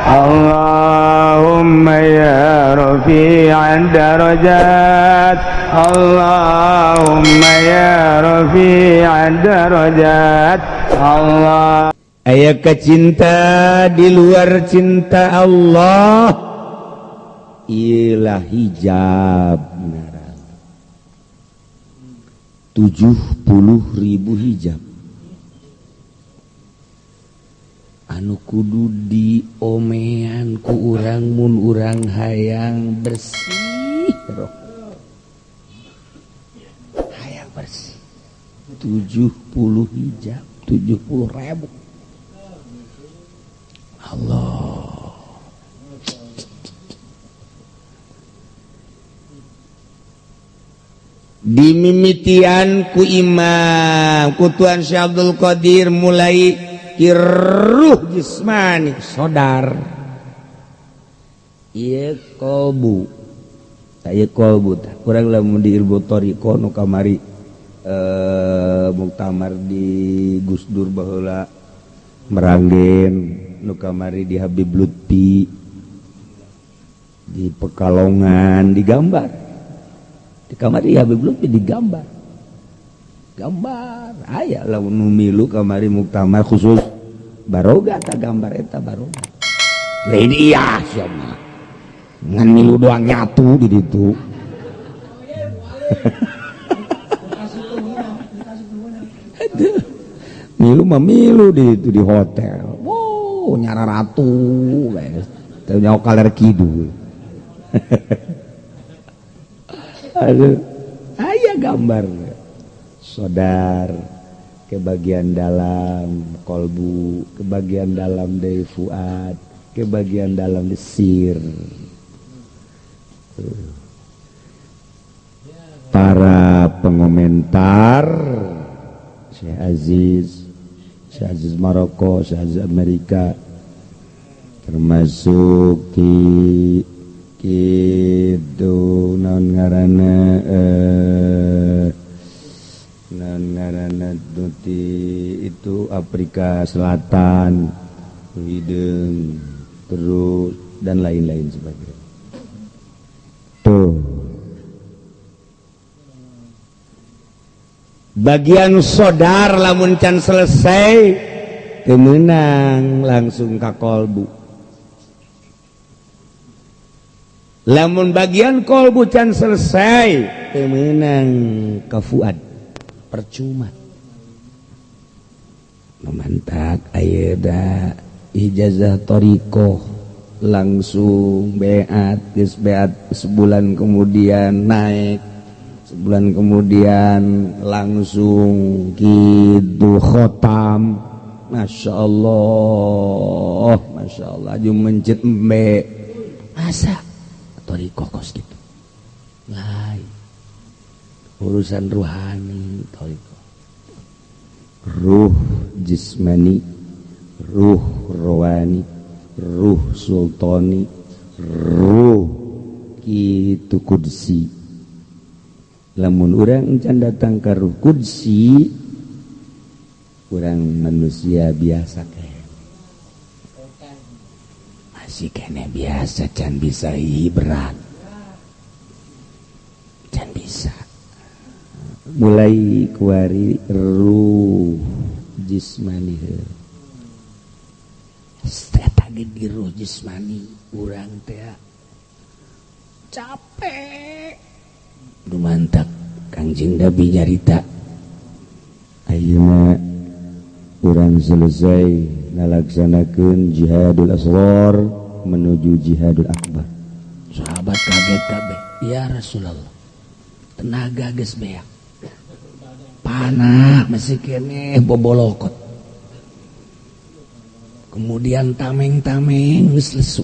Allahumma ya rafi'ad darajat Allahumma ya rafi'ad darajat Allah. Aya kecinta di luar cinta Allah ilah hijab 70.000 hijab anu kudu diomean ku urang mun urang hayang bersih roh hayang bersih 70 hijab 70.000 Allah. Dimimitian ku imam ku Tuan Syekh Abdul Qadir mulai ruh jismani sodar ieu kolbu tah ieu kolbu tah kurang lamun di ilmu thariqah nu kamari muktamar di Gus Dur baheula Meranggen nu kamari di Habib Lutfi di Pekalongan digambar di kamari Habib Lutfi digambar gambar aya lamun nu milu kamari muktamar khusus baroga ta gambar eta baroga lain iya sia mah ngan milu doang nyatu di ditu. Milu mah milu di itu di hotel. Wow, nyara ratu guys. Teu nyaho kaler kidul. Aduh, aya gambar. Sodar ke bagian dalam kolbu, ke bagian dalam dari fuad, ke bagian dalam desir. Para pengomentar Syekh Aziz, Syekh Aziz Maroko, Syekh Aziz Amerika, termasuk di kitu naon ngaranna naon ngaranna tuti itu Afrika Selatan, Hideung, terus dan lain-lain sebagainya. Tuh. Bagian sodar lamun can selesai kemenang langsung ka kolbu. Lamun bagian kolbu can selesai kemenang ka fuad. Percuma. Memantak ayeuna ijazah thariqah langsung beat geus beat sebulan kemudian naik sebulan kemudian langsung gitu khotam. Masya Allah, Masya Allah aju mencit embe masa thariqah kos gitu lain urusan ruhani thariqah ruh jismani, ruh rohani, ruh sultani, ruh kitu kudsi. Lamun urang can datang ka ruh kudsi, urang manusia biasa kene. Masih kene biasa can bisa berat. Can bisa. Mulai kuari ruh jismani heuh. Eta ge di ruh jismani urang teh capek. Dumantak Kangjeng Nabi nyarita ayeuna urang selesai ngalaksanakeun jihadul asghar menuju jihadul akbar. Sahabat kaget kabeh, ya Rasulullah, tenaga geus beak, panah masih keneh bobolokot, kemudian tameng-tameng geus lesu,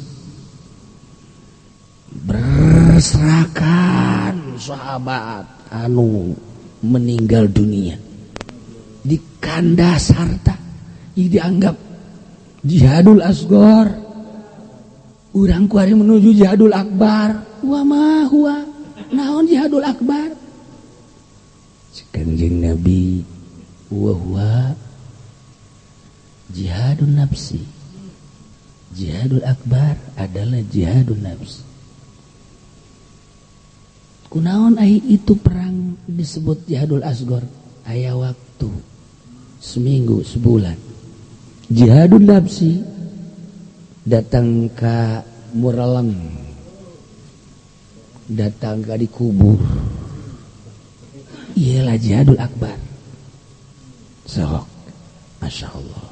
berserakan sahabat anu meninggal dunia di kandas harta dianggap jihadul asghar, urang kuari menuju jihadul akbar. Wa ma huwa, naon jihadul akbar? Kanjeng Nabi wa huwa jihadun nafsi. Jihadul akbar adalah jihadun nafs. Kunaon ai itu perang disebut jihadul asgor? Aya waktu seminggu, sebulan. Jihadun nafsi datang ka muraleng, datang ka dikubur. Iyalah jihadul akbar. Sok, Masya Allah.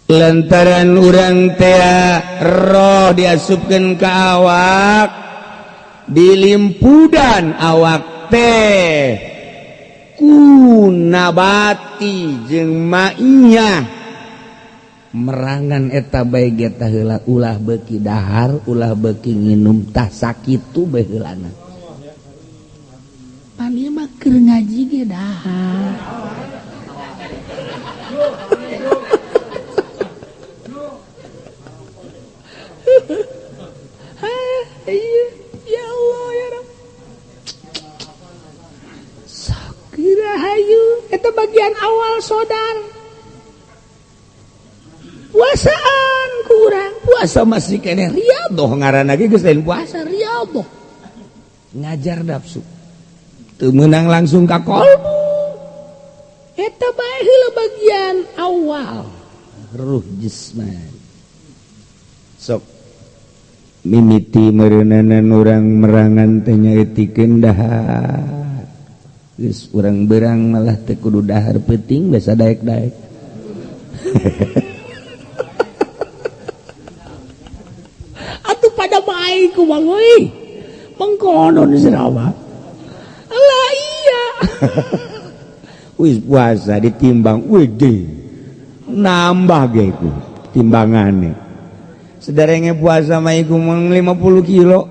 Lantaran urang tea roh diasupkeun ka awak, dilimpudan awak teh ku nabati jeung maiyah. Merangan eta bae ge tah heula ulah beuki dahar, ulah beuki nginum tah sakitu bae heulana. Pan ieu mah keur ngaji ge dahar. Ya Allah ya Rabb. Sakirahayu eta bagian awal sodar. Puasaan kurang, puasa masih keneh riyadhah ngaranna ge geus lain puasa riyadhah. Ngajar nafsu. Teu meunang langsung ka kolbu. Eta bae heula bagian awal ruh jismani. Sok mimiti meureunanan urang merangan teh nyaeutikeun dahar. Geus urang berang malah teu kudu dahar peuting biasa daek-daek. Atuh pada bae ku bang euy. Mengkonon sirawa. Lah iya. Wis puasa ditimbang wede. Nambah ge ku timbangane. Sederenge puasa mah iku mung 50 kilo.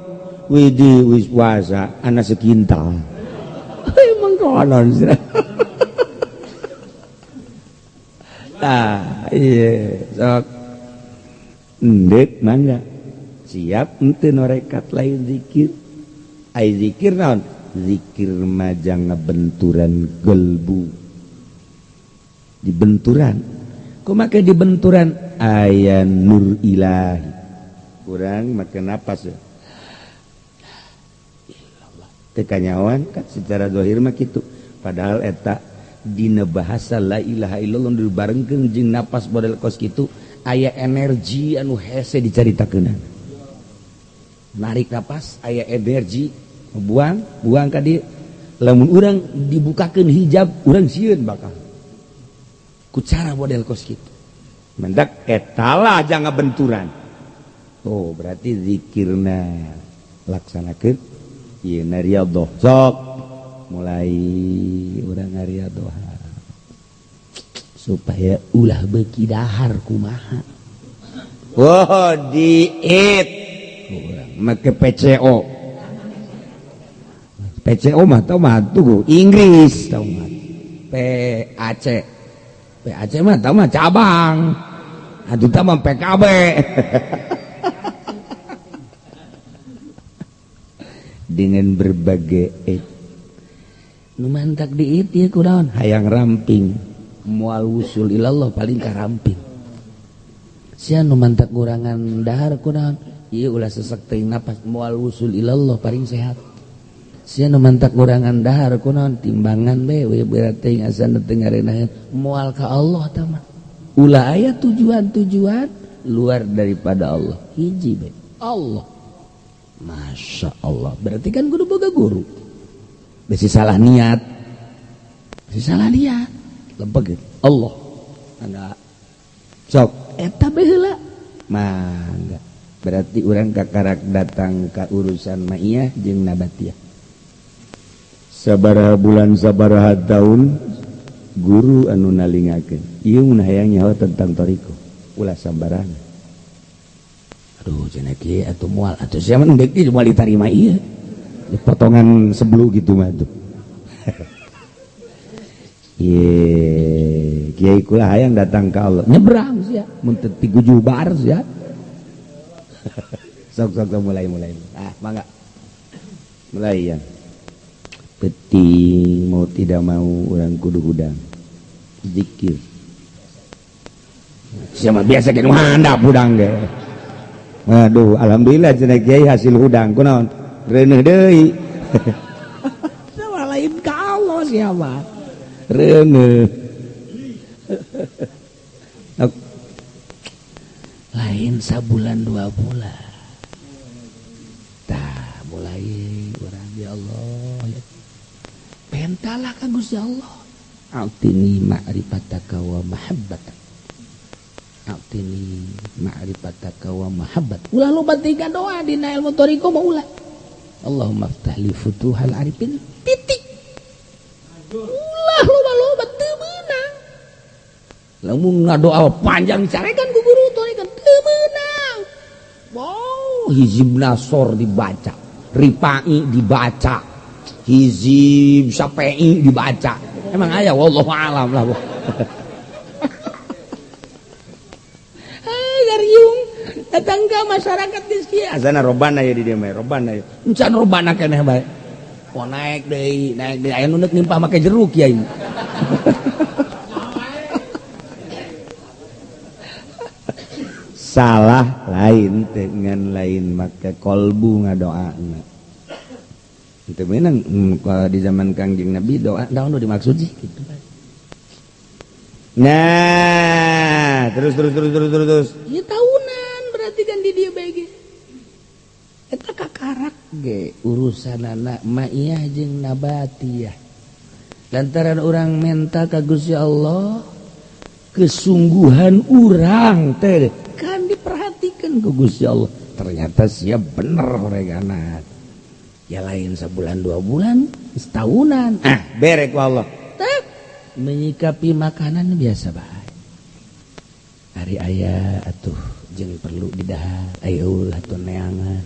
Widi wis puasa ana sekintal. Mengkonon sira. Tah ieu sok endek mangga. Siap henteu norekat lain zikir. Ai zikir naon? Zikir majang ngabenturan gelbu. Dibenturan. Kumaha dibenturan? Aya nur ilahi. Kurang make napas ya. Illallah. Teu kanyawan kan secara zahir mah kitu. Padahal eta dina bahasa la ilaha illallah dibarengkeun jeung napas model kos kitu aya energi anu hese dicaritakeunana. Narik napas aya energi buang, buang ka dieu. Lamun urang dibukakeun hijab urang sieun bakal. Ku cara model kos kitu. Mendak etalah jangan benturan. Oh berarti zikirna laksanakeun ieu na riyadhah. Sok mulai urang ngariadhah supaya ulah beuki dahar kumaha. Oh diet urang make PCO. PCO mah tau mah tuh Inggris tau mah PAC. PAC mah tau mah cabang. Atuh tah mah PKB. Dengan berbagai nu mantak diit ieu kunaon hayang ramping moal wusul ilallah paling ka ramping. Sia nu mantak ngurangan dahar kunaon ieu ulah sesek teuing napas moal wusul ilallah paling sehat. Sia nu mantak ngurangan dahar kunaon timbangan bae we berat teuing asana teu ngarenaheun moal ka Allah tah mah. Ulah aya tujuan-tujuan luar daripada Allah. Hiji bae Allah. Masya Allah. Berarti kan kudu boga guru. Besi salah niat. Besi salah niat. Lempeg Allah. Mangga. Sok eta bae heula. Mangga. Berarti urang kakarak datang ka urusan maiyah jeung nabatiyah. Sabaraha bulan sabaraha taun guru anu nalingakeun. Ieu mun hayang nyaho tentang thariqah. Ulah sambarangan. Aduh cenah kieu atuh moal atuh sia mah endek ge moal ditarima ieu. Potongan sebelu gitu mah tuh. Ye, kiai kula hayang datang ka Allah. Nyebrang sia, mun teu ti gujubar sia. Sok sok sok mulai mulai. Ah, mangga. Mulai ya. Penting mau tidak mau urang kudu hudang. Zikir. Siapa biasa ge nu handap hudang ge. Aduh, alhamdulillah cenah kiai hasil hudang kunaon? Reuneuh deui. Sama lain ka Allah siapa? Reuneuh. Lain sabulan 2 bulan. Tah mulai urang ya Allah ya. Pentalah ka Gusti Allah. A'tini ma'rifataka wa mahabbatak. A'tini ma'rifataka wa mahabbat. Ulah loba tiga doa dina ilmu thariqah mah ulah. Allahumma ftah li futuhal arifin titik. Ulah loba-loba teu meunang. Lamun ngadoa panjang carekan ku guru thariqah teu meunang. Wow, hizib nasor dibaca, ripai dibaca, hizib sapai dibaca. Emang aya wallahu alam lah. Gariung datang ke masyarakat geus kieu. Azana robana ya di dieu mah, robana ya. Encan robana keneh bae. Oh naik deui, naik deui aya nu neuk nimpah make jeruk kiai. Salah lain dengan lain make kolbu ngadoana. Itu memang kalau di zaman Kangjeng Nabi doa naon nu dimaksud sih gitu. Nah, terus. Ya tahunan berarti kan di dieu bae ge. Eta kakarak ge urusanana ma'iyah jeung nabatiyah. Lantaran urang menta ka Gusti Allah, kesungguhan urang teh kan diperhatikan ku Gusti Allah. Ternyata sia bener horeganat. Ya lain sebulan 2 bulan, setahunan. Ah, berek ku Allah. Menyikapi makanan biasa bae. Hari aya atuh jeung perlu didahar, ayo ulah atuh neangan.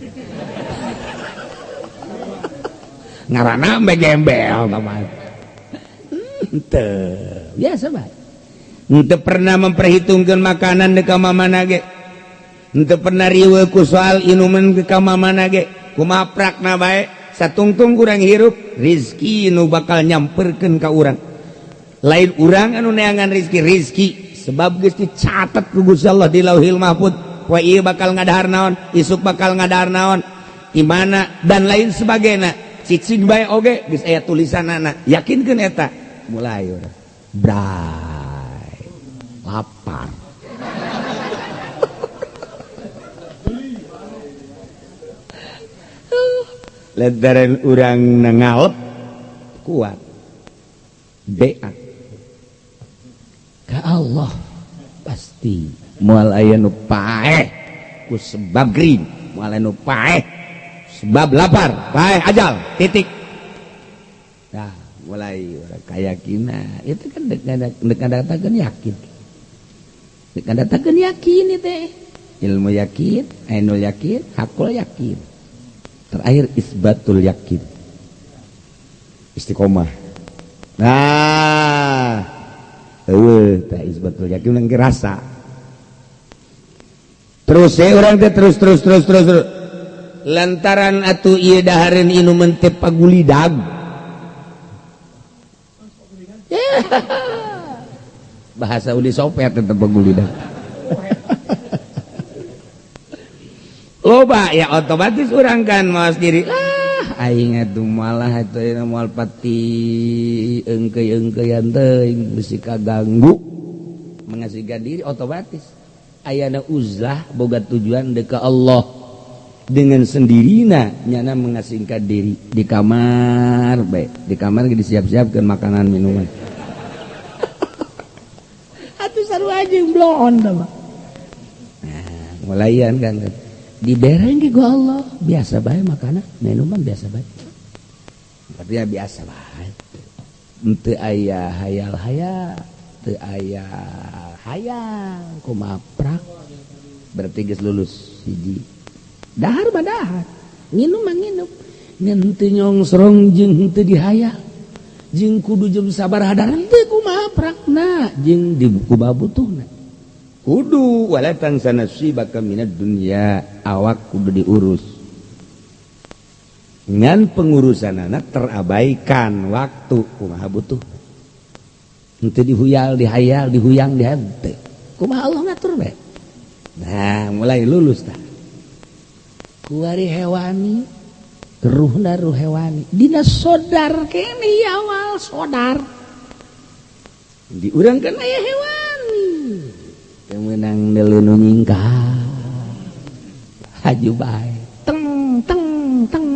Ngaranna mah gembel mah. Henteu, biasa bae. Henteu pernah memperhitungkeun makanan di ka mamana ge. Henteu pernah riweuh ku soal inuman ke ka mamana ge. Kumaha prakna bae, satungtung kurang hirup, rizki nu bakal nyamperkeun ka urang. Lain urang anu neangan rizki sebab geus dicatat ku Gusti Allah di Lauhil Mahfud poe ieu bakal ngadahar naon, isuk bakal ngadahar naon, di mana dan lain sebagainya. Cicing bae oge geus aya tulisanana, yakinkeun eta. Mulai urang bray lapar. Lantaran urang ngalep kuat beak ka Allah pasti moal aya nu paeh ku sebab green, moal aya nu paeh sebab lapar, paeh ajal titik. Nah, mulai urang kayakinan itu kan dek ngadatankeun yakin. Dek ngadatankeun yakin teh. Ilmu yakin, ainul yakin, hakul yakin. Terakhir isbatul yakin. Istiqomah. Nah, eueuh teh isbatul yakin urang rasa. Terus we urang teh terus. Lantaran atuh ieu dahareun inuman teh pagulidag. Bahasa Uni Soviet tetep pagulidag. Loba ya otomatis urang kan mawas diri lah aing atuh malah atuh moal pati eungkeuy-eungkeuyan teuing bisi kaganggu mengasihkan diri otomatis ayana uzlah boga tujuan deuk ka Allah dengan sendirina nyana mengasingkan diri di kamar bae di kamar ge disiap-siapkeun makanan minuman atuh sarua jeung bloon tah mah. Nah mulayan kan dibereng ge ku Allah biasa bae makanan minuman biasa bae artinya biasa bae henteu aya hayal-hayal teu aya hayang kumaha prak berarti geus lulus hiji dahar mah dahar nginum mah nginum ngan henteu nyongsrong jeung henteu dihayal jeung kudu jeung sabar hadaran teu kumaha prakna jeung di kumaha butuhna kudu wala tansa nasibaka minad dunya awak kudu diurus ngan pengurusan anak terabaikan waktu kumaha butuh henteu dihuyal dihayal dihuyang dihayal teu. Kumaha Allah ngatur bae. Nah, mulai lulus tah. Kuari hewani, ruhna ruh hewani. Dina sodar kene awal sodar. Di urang kan aya hewani. Teu meunang deuleu nyingkah. Haju bae. Teng teng teng.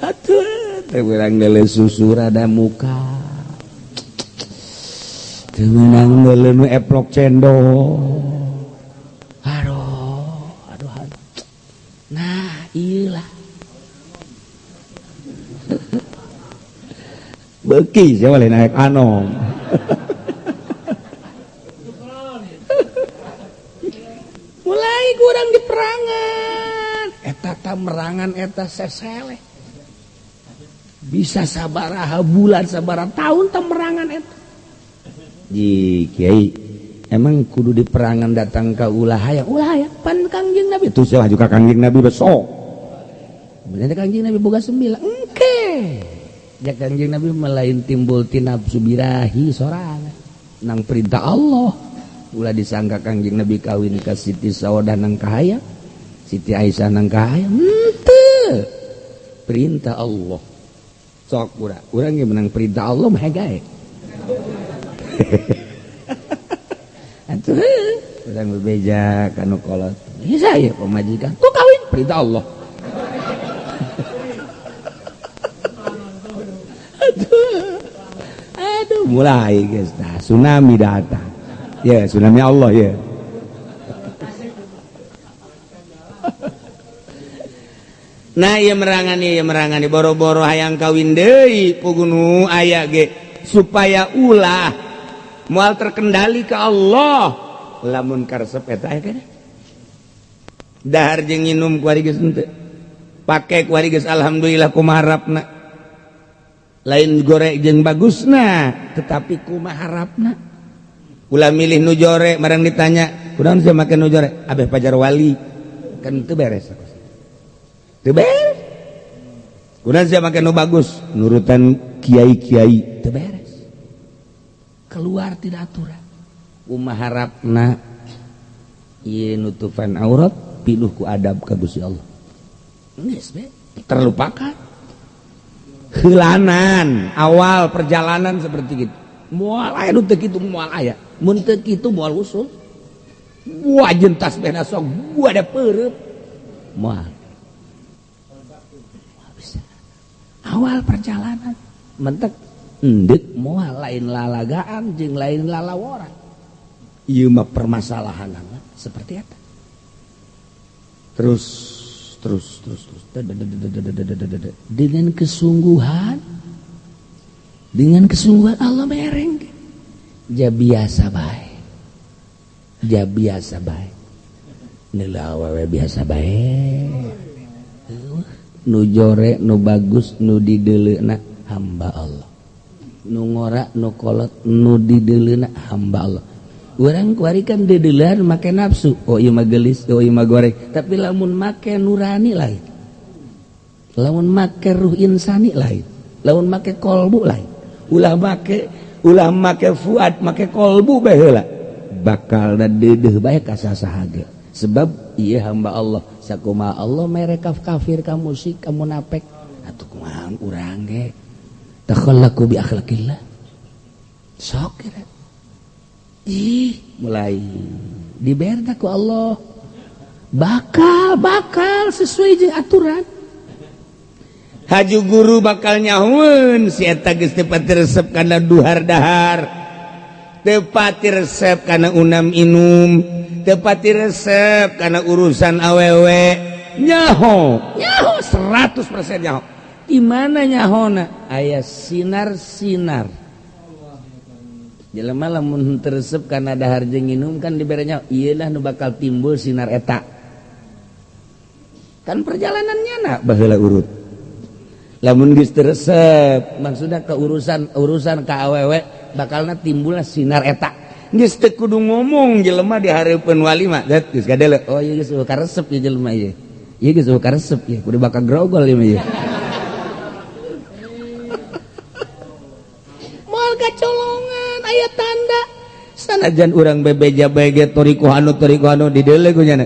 Atuh teu meunang deuleu susu rada muka. Teu meunang deuleu nu eplok cendol. Aduh, aduh, aduh. Nah, iyalah. Beuki sia lain naik anom. Mulai kurang di perangan. Eta ta merangan eta sesele. Bisa sabaraha bulan sabaraha tahun ta merangan eta. Ji kiai emang kudu di perangan datang ka ulah hayang. Ulah hayang pan Kangjeng Nabi tuh salah juga Kangjeng Nabi besok. Bener Kangjeng Nabi boga 9. Engke. Ya Kangjeng Nabi melain timbul ti nafsu birahi sorangan nang perintah Allah. Ulah disangka Kangjeng Nabi kawin ka Siti Saudah nang kahayang, Siti Aisyah nang kahayang. Henteu. Perintah Allah. Sok urang, urang ge menang perintah Allah mah gae. Atuh urang bebeja ka nu kolot. Ieu saya pamajikan. Ku kawin perintah Allah. Aduh. Aduh mulai geus tah tsunami datang. Ya, tsunami Allah ya. Nah, ieu merangani boro-boro hayang kawin deui pugunu aya ge supaya ulah moal terkendali ke Allah. Lamun karesep eta aya keneh. Dahar jeung nginum kuari geus henteu. Pake kuari geus alhamdulillah kumaha harapna. Lain goreng jeung bagusna, tetapi kumaha harapna. Ulah milih nu jore marang ditanya, kunaon sia make nu jore? Abeh pajar wali. Kan teu beres. Teu beres. Kunaon sia make nu bagus? Nurutan kiai-kiai, teu beres. Keluar tidak aturan. Kumaha harapna ieu nutufan aurat pinuh ku adab ka Gusti Allah. Geus be, terlupakan. Heulanan awal perjalanan seperti gitu. Moal aya nu teu kitu moal aya. Mun teu kitu moal usul. Gua jeung tasbihna sok gua da peureub. Moal. Bisa. Awal perjalanan mentek endek moal lain lalagaan jeung lain lalawora. Ieu mah permasalahanna seperti eta. Terus terus terus terus dengan kesungguhan, dengan kesungguhan Allah mereng. Ja biasa bae. Ja biasa bae. Neula awewe biasa bae. Nu jore, nu bagus, nu dideuleuna hamba Allah. Nu ngora, nu kolot, nu dideuleuna hamba Allah. Urang kuari kan dedeuleun make nafsu. Oh ieu mah geulis, oh ieu mah goreng. Tapi lamun make nurani lain. Lamun make ruh insani lain. Lamun make kolbu lain. Ulah make fuad, make kolbu bae heula. Bakal deudeuh bae ka sasaha ge. Sebab ieu hamba Allah. Sakumaha Allah mere kafir ka musyrik ka munafik. Atuh kumaha urang ge. Takhallaqu bi akhlaqillah. Sok kira. Ih, mulai diberta ku Allah. Bakal sesuai jeung aturan. Haju guru bakal nyahueun si eta geus teu pati resep kana duhar dahar. Teu pati resep kana unam inum, teu pati resep kana urusan awewe. Nyaho, nyaho 100% nyaho. Di mana nyahona? Aya sinar-sinar. Jelema lamun teu resep kana dahar jeung nginum kan dibere nyaho, ieu lah nu bakal timbul sinar eta. Kan perjalanannya na baheula urut. Lamun geus teu resep, maksudna ke urusan ka awewe bakalna timbulna sinar eta. Geus teu kudu ngomong jelema di hareupeun wali mah, geus kadele. Oh ieu geus karesep ieu jelema ieu. Ieu geus karesep ieu, kudu bakal grogol ieu mah ieu. Moal kacolongan aya tanda. Sanajan urang bebeja bae ge thoriqoh anu thoriqoh anu dideuleu ku nyana.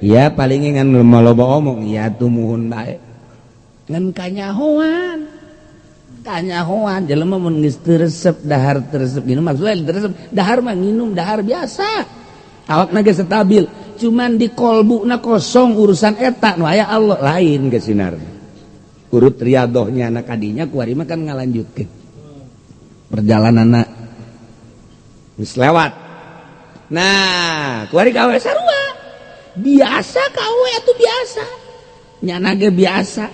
Ya paling ngan loba omong ya tumuhun bae. Ngan kanyahoan. Kanyahoan jelema mun geus teu resep dahar teu resep minum, maksudna teu resep dahar mah nginum dahar biasa. Awakna ge stabil, cuman di kolbuna kosong urusan eta nu aya Allah lain ge sinar. Urut riadohnya anak kadinya kuari mah kan ngalanjutkeun perjalananna geus lewat. Nah, kuari ka awewe sarua. Biasa ka awewe atuh biasa. Nyana ge biasa.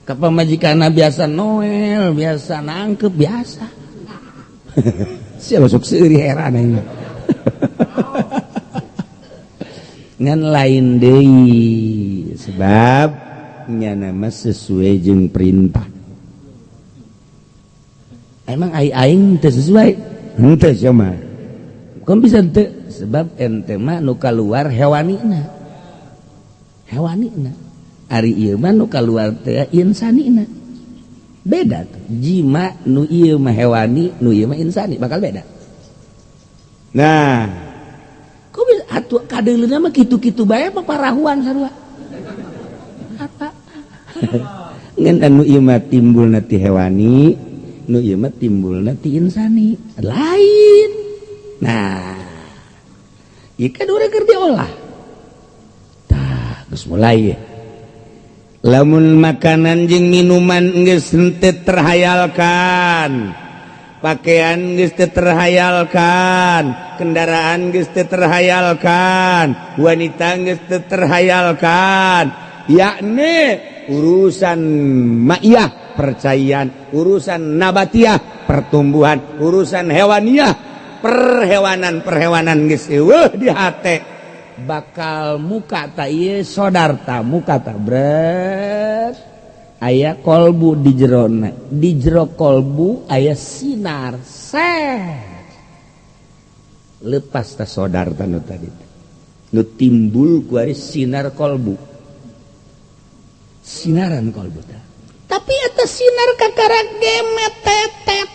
Ka pamajikanna biasa noel, biasa nangkep biasa. Sia masuk seuri heran aing. Ngan lain deui sebab nyana mah sesuai jeung perintah. Emang aing teu sesuai? Henteu sia mah. Bukan bisa henteu sebab ente mah nu kaluar hewanina. Hewanina. Ari ieu mah nu kaluar teh insanina. Beda tuh. Jima nu ieu mah hewani, nu ieu mah insani bakal beda. Nah, kok bisa atuh kadeuleuna mah kitu-kitu bae paparahuan sarua. Apa? Ngan anu ieu mah timbulna ti hewani, nu ieu mah timbulna ti insani. Lain. Nah, ieu kan urang keur diolah. Tah, geus mulai. Lamun makanan jeung minuman geus henteu terhayalkan, pakaian geus teu terhayalkan, kendaraan geus teu terhayalkan, wanita geus teu terhayalkan, yakni urusan ma'iyah percayaan, urusan nabatiah pertumbuhan, urusan hewaniah perhewanan, perhewanan geus eueuh di hate. Bakal muka tak ieu sodar ta muka tak bret aya kolbu di jerona, di jero kolbu aya sinar set lepas ta sodar ta nu tadi nu timbul ku ari sinar kolbu, sinaran kolbu ta. Tapi eta sinar kakara ge metetet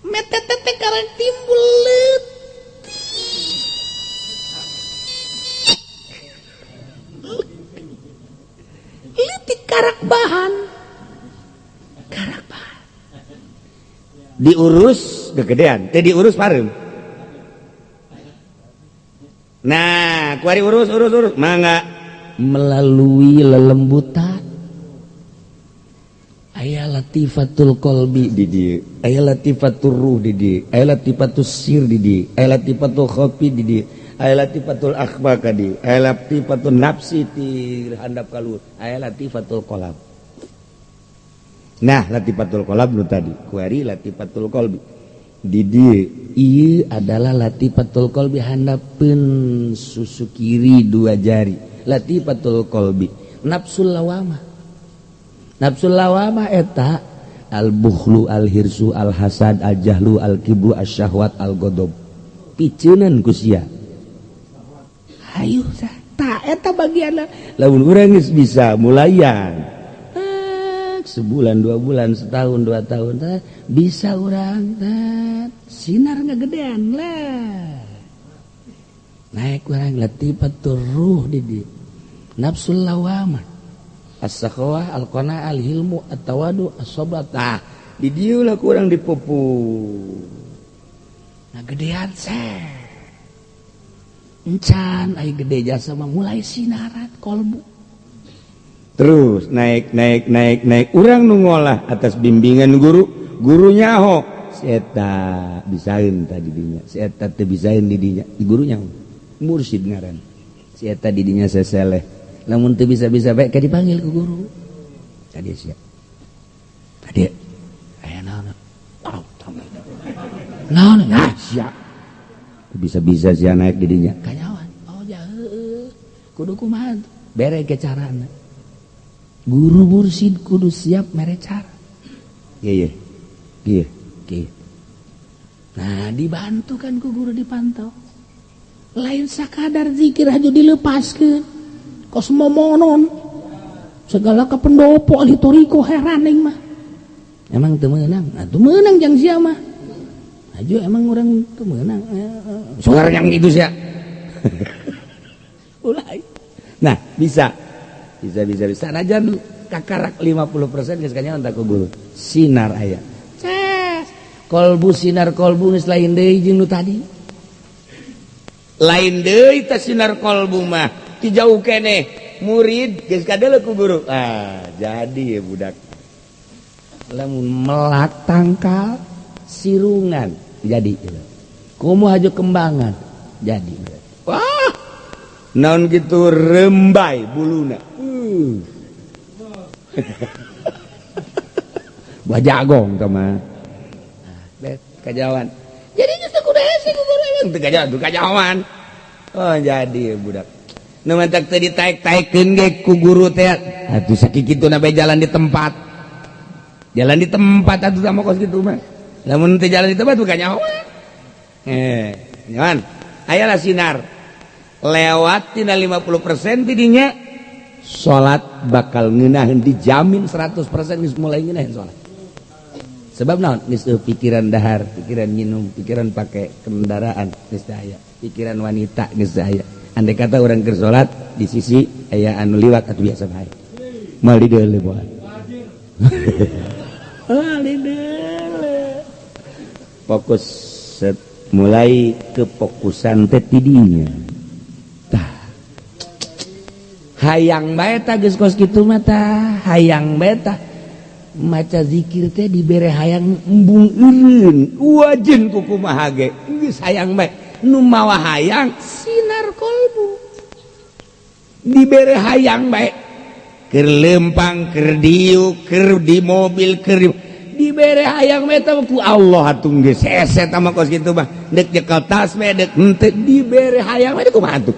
metetet teh karek timbul leutik leutik karak bahan, karak bahan diurus kegedean teh diurus pareum. Nah kuari urus urus urus mangga melalui lelembutan aya latifatul qalbi di dieu, aya latifatul ruh di dieu, aya latifatul sir di dieu, aya latifatul khafi di dieu, aya latifatul akhfa ka dieu, aya latifatul nafsi ti handap ka luhur, aya latifatul qalb. Nah, latifatul qalb nu tadi kuari latifatul qalbi di dieu ieu adalah latifatul qalbi handapeun susu kiri dua jari, latifatul qalbi nafsul lawamah. Nafsul lawamah eta al-bukhlu al-hirsu al-hasad al-jahlu al-kibru asy-syahwat al-ghadab. Piceunan ku sia. Hayu tah eta bagianna. Lamun urang geus bisa mulayan. Sebulan, 2 bulan, setahun, 2 tahun tah bisa urang tah sinar ngagedean lah. Naik urang latifatur ruh di dieu. Nafsul lawamah. As-sakhawah, al-qanaah, al-hilmu, at-tawadu, as-sabr. Tah, di dieu lah kurang dipupu. Nah, gedean seh. Encan ai gede jasa mah mulai sinaran kolbu. Terus naik naik naik naik urang nu ngolah atas bimbingan guru, gurunya ho si eta bisaeun tah di dinya, si eta teu bisaeun di dinya, gurunya mursyid ngaran. Si eta di dinya seseleh. Lamun teu bisa-bisa bae ka dipanggil ku guru. Tadi sia. Tadi aya naon? Oh, naon? Nah, sia. Bisa-bisa sia naik di dinya. Kanyawan. Oh, ja heueuh. Kudu kumaha? Bere ke carana. Guru mursyid kudu siap mere cara. Iya, iya. Iya, iya. Nah, dibantu kan ku guru dipantau. Lain sakadar zikir aja dilepaskeun. Kos momonon segala ke pendopo ahli toriko heran aing mah. Emang teu meunang? Atuh meunang jang sia mah. Aju emang orang tuh menang suara yang itu sih ya. Ulah. Nah, bisa. Bisa bisa bisa. Najan kakarak 50% geus kanyahoan ku guru. Sinar aya. Ces. Kolbu sinar kolbu geus lain deui jeung nu tadi. Lain deui teh sinar kolbu mah. Ti jauh keneh murid geus kadeuleu ku guru. Ah, jadi ya budak. Lamun melak tangkal sirungan jadi. Komo haju kembangan jadi. Wah, naon gitu rembai buluna. Buah jagong teh mah. Bet kajawan. Jadi geus teu kudu hese ku guru emang teu kajawan, teu kajawan. Oh, jadi budak. Nu mantak teu ditaek-taekeun ge ku guru teh. Atuh sakituna bae jalan di tempat. Jalan di tempat atuh sama kos kitu mah. Lamun teu jalan di tempat bukan nyahoan. Nyahoan. Ayalah sinar. Lewat tina 50% tidinya salat bakal ngeunaheun dijamin 100% geus mulai ngeunaheun salat. Sebab naon? Geus pikiran dahar, pikiran minum, pikiran pakai kendaraan geus aya, pikiran wanita geus aya. Andai kata orang keur salat di sisi aya anu liwat atuh biasa bae. Moal dideuleu moal. Moal dideuleu. Fokus set, mulai kefokusan teh tidinya. Tah. Hayang bae tah geus kos kitu mah tah, hayang bae tah. Maca zikir teh dibere hayang embung eureun, wajen ku kumaha ge. Geus hayang bae. Nu mawa hayang sinar kolbu. Dibere hayang bae. Keur lempang, keur diuk, keur di mobil, keur dibere hayang bae tah ku Allah atuh geus hese tah mah kos kitu mah. Deuk nyekel tasbih deuk henteu dibere hayang bae kumaha atuh.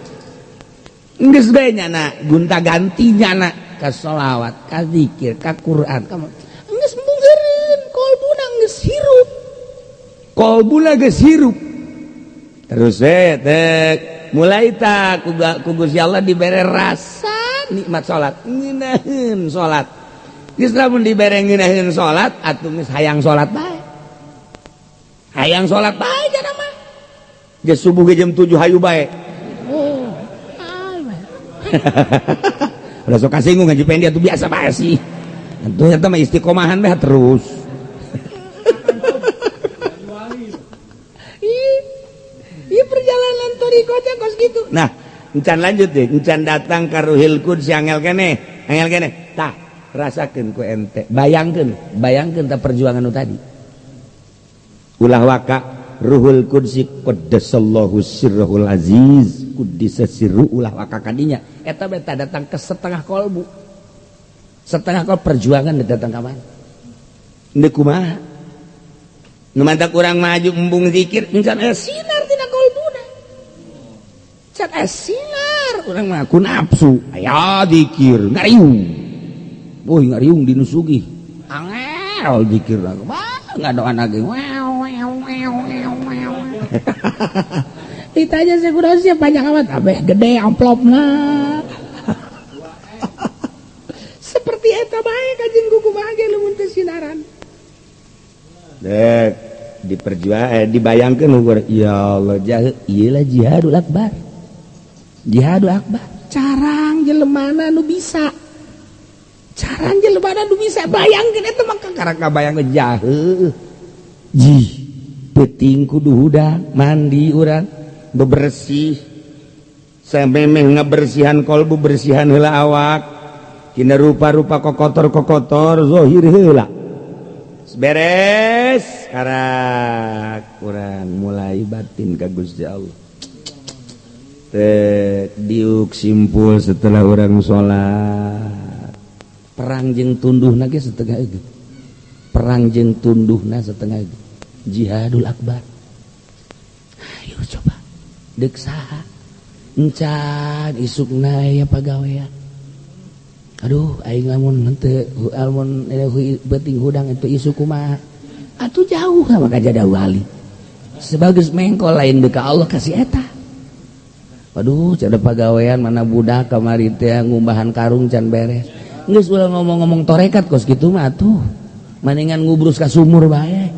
Geus bae nyana gonta ganti nyana ka sholawat, ka zikir, ka Quran, ka geus embung eureun, kolbuna geus hirup. Kolbuna geus hirup. Terus teh mulai tak ku Gusti Allah dibere rasa nikmat salat, ngeunaheun salat. Geus lamun dibere ngeunaheun salat atuh geus hayang salat bae. Hayang salat bae jana mah. Geus subuh ge jam 7 hayu bae. Oh. Udah sok kasinggung ngaji pendi atuh biasa bae sih. Atuh eta mah istiqomahan bae terus. Iya perjalanan thoriqoh kos gitu. Nah, encan lanjut deh, encan datang ka Ruhil Quds angel keneh, angel keneh. Tah, rasakeun ku ente, bayangkeun, bayangkeun tah perjuangan nu tadi. Ulah waka Ruhul Qudsi qaddasallahu sirrahul aziz, quddisa sirru ulah waka kadinya. Eta beta datang ke setengah kolbu. Setengah kol perjuangan datang ka mana? Deuk kumaha? Nu mantak urang maju embung zikir, encan aya sinar tina kolbuna. Can aya sinar, urang mah ku nafsu. Aya zikir, ngariung. Euy ngariung di nu sugih. Angel zikir wah ngadoan lagi. Wow wow wow wow. Ditanya sekurang panjang amat, abeh gede amplopna. Seperti eta bae kajing kumaha ge lamun teu sinaran. Dek diperjuang dibayangkeun ukur ya Allah jah ieu lah jihadul akbar. Jihadul akbar. Carang jelemana nu bisa. Carang jelemana nu bisa bayangkeun eta mah kakara kabayangkeun jaheuh. Jih, peuting kudu hudang, mandi urang bebersih. Samemeh ngabersihan kolbu bersihan heula awak. Kina rupa-rupa kokotor-kokotor zahir heula. Beres karak kurang mulai batin ka Gusti Allah. Teh diuk simpul setelah orang sholat. Perang jeung tunduhna ge setengah itu. Perang jeung tunduhna setengah itu. Jihadul akbar. Ayo coba. Deuk saha? Encan isukna ya pagawean. Aduh aing lamun henteu lamun beuting hudang itu isu kumaha. Atuh jauh sama kajada wali. Sebagus mengkol lain deuk ka Allah kasih eta. Aduh cada pagawean mana budak kamari teh ngumbahan karung can beres. Geus ulah ngomong-ngomong torekat kos kitu mah atuh. Maningan ngubrus ka sumur bae.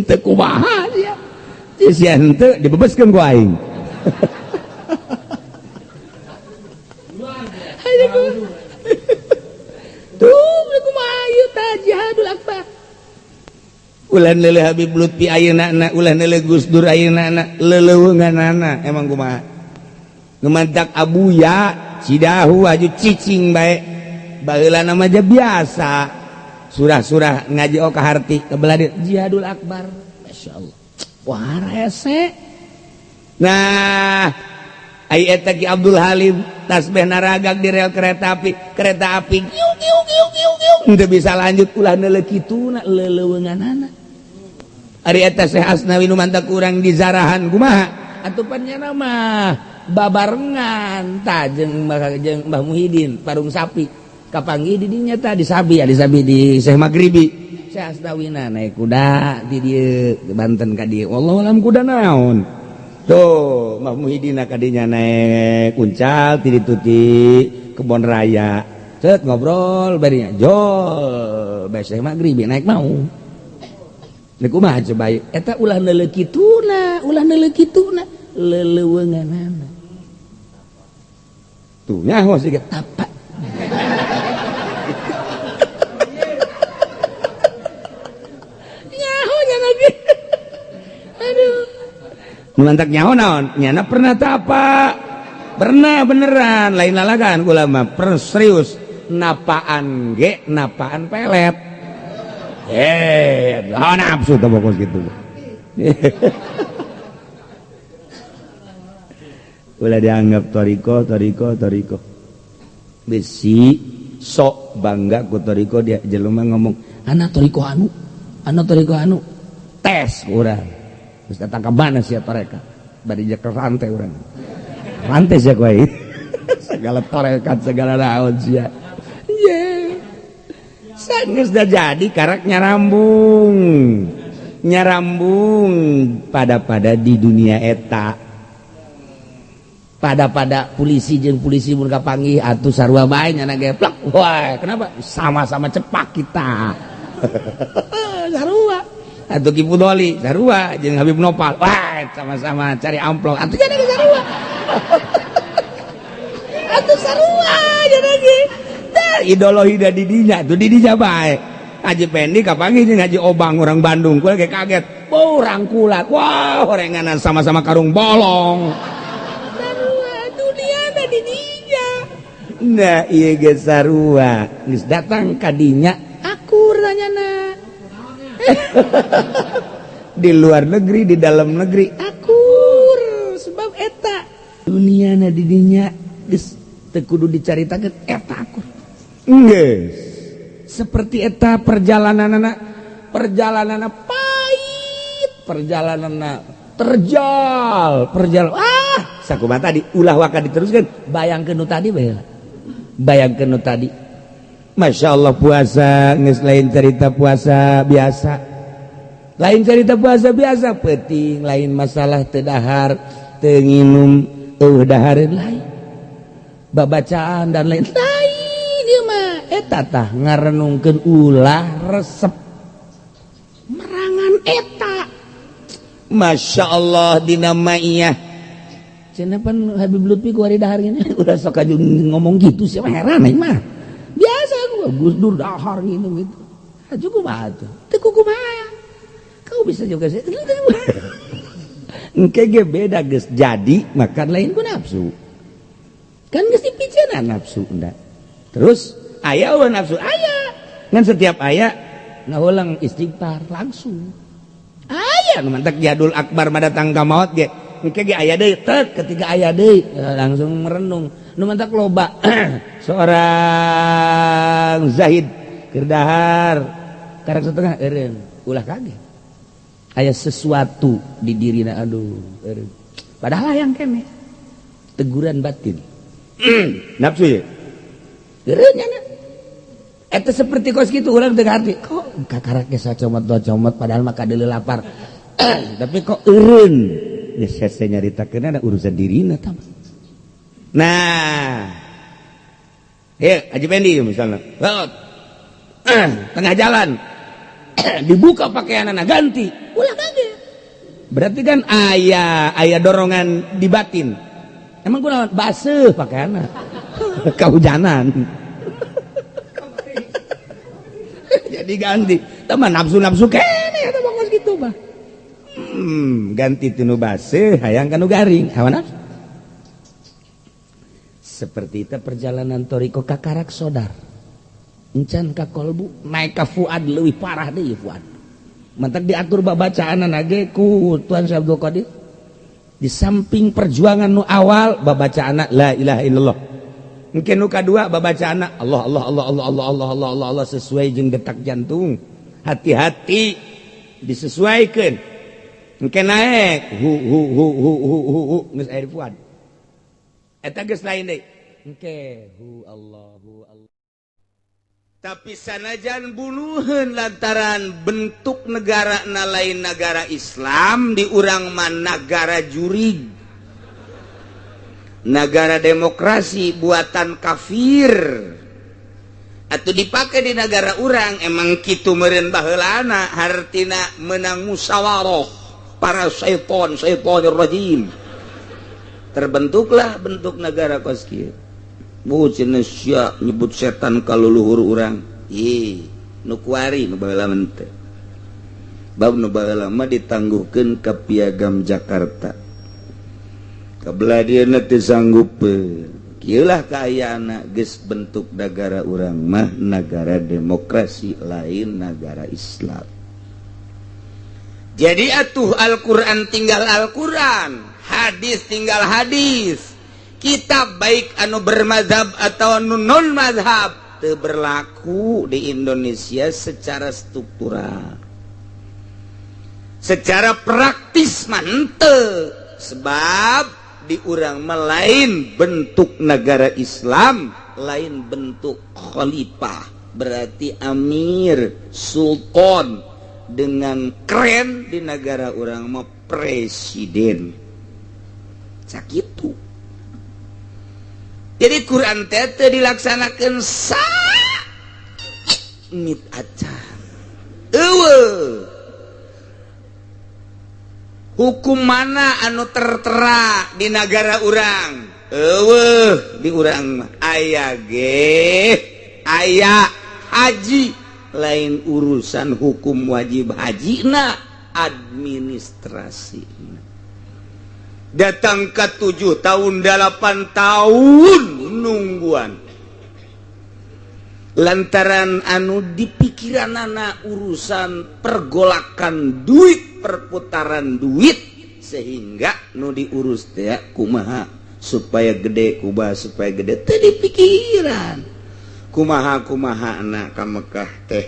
Teu kumaha sia. Sia henteu dibebeskeun ku aing. Tuh kumaha ieu tah jihadul akbar. Ulah neuleuh Habib Lutfi ayeuna na, ulah neuleuh Gus Dur ayeuna na, leleuweunganana emang kumaha. Nu mantak Abuya Cidahu aju cicing bae. Baheula nama aja biasa. Surah-surah ngaji oh kaharti kebelah jihadul akbar. Masya Allah. Wah rese. Nah, ai eta Ki Abdul Halim tasbih naragak di rel kereta api kiu kiu kiu kiu kiu. Henteu bisa lanjut ulah neuleuh kituna leleuweunganana. Ari eta Syekh Asnawi nu mantak urang di zarahan kumaha? Atupan nya mah babarengan tah jeung Mbah Muhidin parung sapi. Kapanggih di dinya tah di Sabi, di Sabi di Syekh Maghribi. Syekh Asnawina naik kuda di dieu di Banten ka dieu. Wallahu alam kuda naon. Tuh Mbah Muhidin ka dinya naik uncal ti ditu ti Kebon Raya. Cet ngobrol barinya jol bae Syekh Maghribi naik mau. Nek kumaha coba eta ulah neuleuh kituna, ulah neuleuh kituna, leleuweunganana. Tuh nyaho siga tapak. Nyaho nya lagi. Aduh. Mantak nyaho naon? Nyana pernah tapak. Pernah beneran, lain lalagan ulama, pernah serius. Napaan ge, napaan pelet. Oh, nafsu tuh pokok gitu. Ulah dianggap toriko, toriko, toriko. Besi sok bangga ku toriko dia jelema ngomong, "Ana toriko anu, ana toriko anu." Tes urang. Geus datang ka mana sia toreka? Bari jeker rantai urang. Rantai sia kowe. Segala torekat, segala naon sia. Ye. Geus dah jadi karak nyarambung. Nyarambung pada-pada di dunia eta. Pada-pada polisi jeung polisi mun kapanggih atuh sarua bae nyana geplak. Wah, kenapa? Sama-sama cepak kita. Sarua. Atuh Ki Pudoli sarua jeung Habib Nopal. Wah, sama-sama cari amplop. Atuh jadi sarua. Atuh sarua jadi ge. Ideologi da didinya tuh didinya bae. Haji Pendi kapanggih jeung Haji Obang orang Bandung. Kula ge kaget. Oh, rangkulan. Wah, orenganan sama-sama karung bolong. Sarua dunia na didinya. Nah, ieu ge sarua. Geus datang ka dinya akur tanyana. Di luar negeri, di dalam negeri akur sebab eta dunia na didinya geus teu kudu dicaritakeun eta akur. Geus. Seperti eta perjalananana, perjalananana pahit, perjalananana terjal, perjalanan sakumaha tadi ulah waka diteruskan, bayangkeun nu tadi bae. Bayangkeun nu tadi. Masya Allah puasa geus lain cerita puasa biasa. Lain cerita puasa biasa penting, lain masalah teu dahar, teu nginum, eueuh dahareun lain. Babacaan dan lain lain ieu mah eta tah ngarenungkeun ulah resep merangan eta. Masya Allah dina maiyah. Cenah pan Habib Lutfi ku ari dahar gini udah sok aju ngomong gitu sih mah heran aing mah. Biasa gua Gus Dur dahar gitu gitu. Aju kumaha tuh? Teu kumaha. Kau bisa juga sih. Engke ge beda geus jadi makan lain ku nafsu. Kan geus dipiceunan nafsu enda. Terus aya eueuh nafsu aya. Ngan setiap aya ngahulang istighfar langsung. Aya nu mantak jadul akbar mah datang ka maot ge. Engke ge aya deui tet ketika aya deui langsung merenung. Nu mantak loba seorang zahid keur dahar karek setengah eureun ulah kaget. Aya sesuatu di dirina aduh eureun. Padahal hayang keneh teguran batin. Nafsu ye. Eureun nya. Eta seperti kos kitu urang teu ngarti. Kok kakarak ge sacomot-comot padahal mah kadeuleu lapar. Tapi kok eureun. Geus hese nyaritakeun ada urusan dirina tah. Nah. Ieu Haji Pendi misalnya. Laut. Tengah jalan dibuka pakaian anak, ganti, ulah kaget. Berarti kan aya aya dorongan di batin. Emang kunaon baseuh pakaian, kehujanan, jadi ganti. Teman nafsu nafsu kene eta mah gitu mah. Ganti ti nu baseuh hayang ka nu garing, hawa nafsu. Seperti itu perjalanan thoriqoh, kakarak sodar encan ka kolbu, naik ka fuad, leuwih parah deui fuad. Mantak diatur babacaan ge ku Tuan Syekh Abdul Qadir, di samping perjuangan nu awal babacaan la ilaha illallah, mungkin nu kadua babacaan Allah Allah Allah Allah Allah Allah Allah Allah Allah, sesuai jeung detak jantung, hati-hati disesuaikan. Mungkin naik hu hu hu hu hu hu hu, geus aya fuad, eta geus lain deui, engke hu Allahu Allah. Tapi sanajan bunuhan lantaran bentuk negara na lain negara Islam, di urang mah negara jurig, negara demokrasi buatan kafir atau dipakai di negara urang, emang kitu meureun baheulana, hartina menang musyawarah para syaiton, syaitonir rajim, terbentuklah bentuk negara kos kieu. Bu sia nyebut setan kalau luhur urang. Ih, nu kuari, nu baheula mah teu. Bab nu baheula mah ditangguhkeun ka Piagam Jakarta. Kabelah dieuna teu sanggup. Kieu lah kaayaan geus bentuk negara urang mah negara demokrasi, lain negara Islam. Jadi atuh Al-Qur'an tinggal Al-Qur'an, hadis tinggal hadis, kitab baik anu bermazhab atau anu non mazhab teu berlaku di Indonesia secara struktural, secara praktis mah henteu, sebab di urang mah lain bentuk negara Islam, lain bentuk khalifah, berarti amir, sultan, dengan keren di negara urang mah presiden, sakitu. Jadi Quran teh teu dilaksanakeun sa mit acan. Eueuh hukum mana anu tertera di negara urang? Eueuh di urang mah aya ge aya haji, lain urusan hukum wajib haji na administrasi. Datang ke 7 tahun, 8 tahun nungguan, lantaran anu di pikiran anak urusan pergolakan duit, perputaran duit, sehingga nu diurus teh kumaha supaya gede, kumaha supaya gede, teh di pikiran kumaha kumaha anak ka Mekah teh.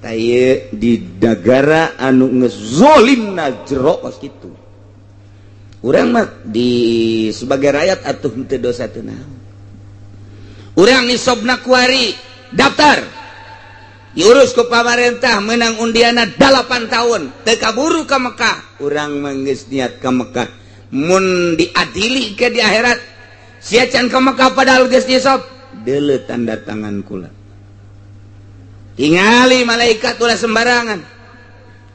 Taye di negara anu ngezolim na jero kos kitu, urang mah di sebagai rakyat atuh henteu dosa teu naon. Urang nisobna kuari daftar, diurus ku pamarentah, menang undiana 8 tahun teu kaburu ka Mekah. Urang mah geus niat ka Mekah, mun diadili ke di akhirat, sia can ka Mekah padahal geus nisob, deuleu tanda tangan kula, tingali malaikat ulah sembarangan.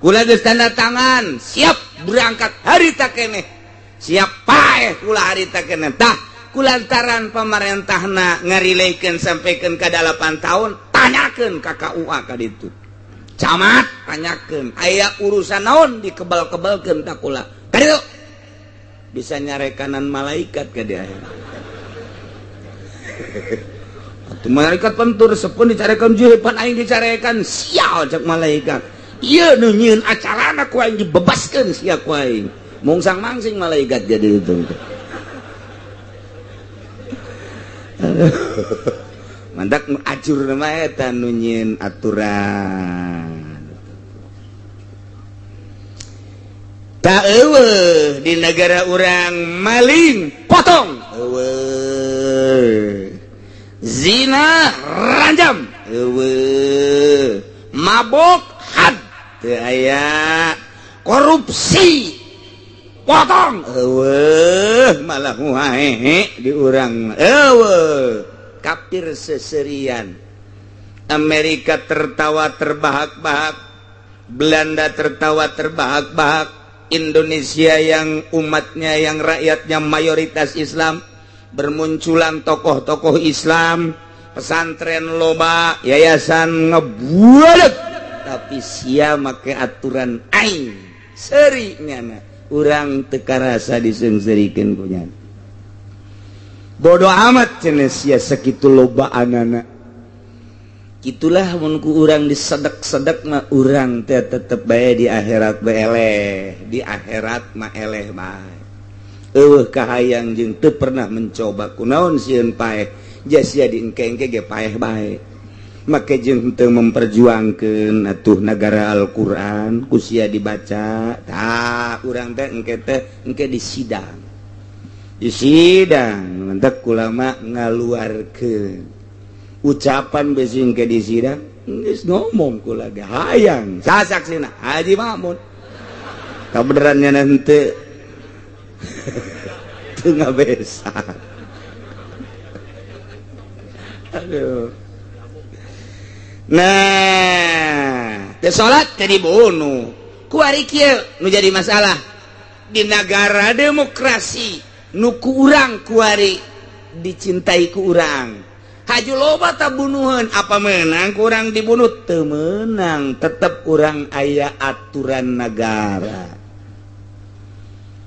Kula geus tanda tangan siap berangkat harita keneh, siap paeh kula harita keneh. Tah, kulantaran pemerintahna ngarileikeun sampaikan ke 8 tahun, tanyakeun ka KUA ka ditu, camat, tanyakeun aya urusan naon dikebal-kebalkeun ka kula ka ditu, bisa nyarekanan malaikat ke di akhirat. Atuh malaikat pentur sepun dicarekan pan aing dicarekan, sial, cek malaikat, ieu nu nyieun acarana ku aing dibebaskeun sia ku aing. Mungsang mangsing malaikat jadi itu. Mantak acur nama eta nu nyieun aturan. Tak eueuh di negara urang maling potong, eueuh zina ranjam, eueuh mabok had teu aya, korupsi potong, eueuh, malah wae di urang eueuh, kafir seserian. Amerika tertawa terbahak-bahak, Belanda tertawa terbahak-bahak, Indonesia yang umatnya, yang rakyatnya mayoritas Islam, bermunculan tokoh-tokoh Islam, pesantren loba, yayasan ngebuat, tapi sia make aturan aing seri nyana, urang teu karasa diseungseurikeun ku nyana. Bodoh amat cenah sia sakitu loba anana. Itulah mun ku urang disedek-sedek mah, urang teh tetep bae di akhirat bae eleh, di akhirat mah eleh bae. Eueuh kahayang jeung teu pernah mencoba, kunaon sieun paeh, sia diengke-engke ge paeh bae. Make jeung teu memperjuangkeun atuh negara Al-Qur'an ku sia dibaca tah, urang teh engke teh engke di sidang, di sidang mantak ulama ngaluarkeun ucapan besi ke di sidang, geus ngomong kula ge hayang sasaksina Haji Makmun kabenerannya nanti teu ngabesa. Aduh, nah teu salat teh dibunuh. Kuari kieu nu jadi masalah di negara demokrasi nu ku urang kuari dicintai ku urang. Haju loba tak bunuhan, apa menang kurang dibunuh? Teu menang, tetep kurang aya aturan negara.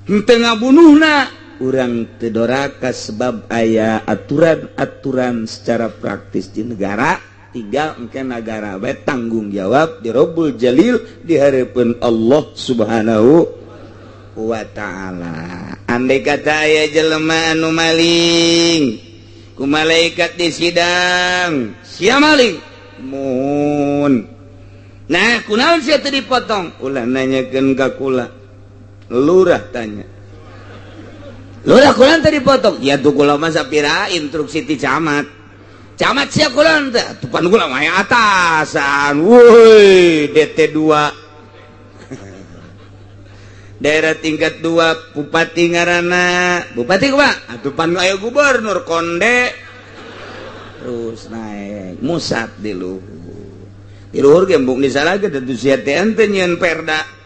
Henteu ngabunuhna urang teu doraka sebab aya aturan-aturan secara praktis di negara. Tinggal engke negara bae tanggung jawab di Robbul Jalil, di hareupeun Allah Subhanahu wa Ta'ala. Andai kata aya jelema anu maling, ku malaikat di sidang, sia maling mun, nah kunaon sia teu dipotong? Ulah nanyakeun ka kula, lurah tanya. Lurah, kunaon teu dipotong? Ya tuh kula mah sapira instruksi ti camat. Camat, sia kunaon teh? Tuh pan kula mah atasan woi, DT 2, daerah tingkat 2, bupati ngaranna bupati kumaha atuh? Pan aya gubernur konde, terus naik musat di luhur, di luhur ge embung disalahkeun tentu sia teh henteu nyieun perda.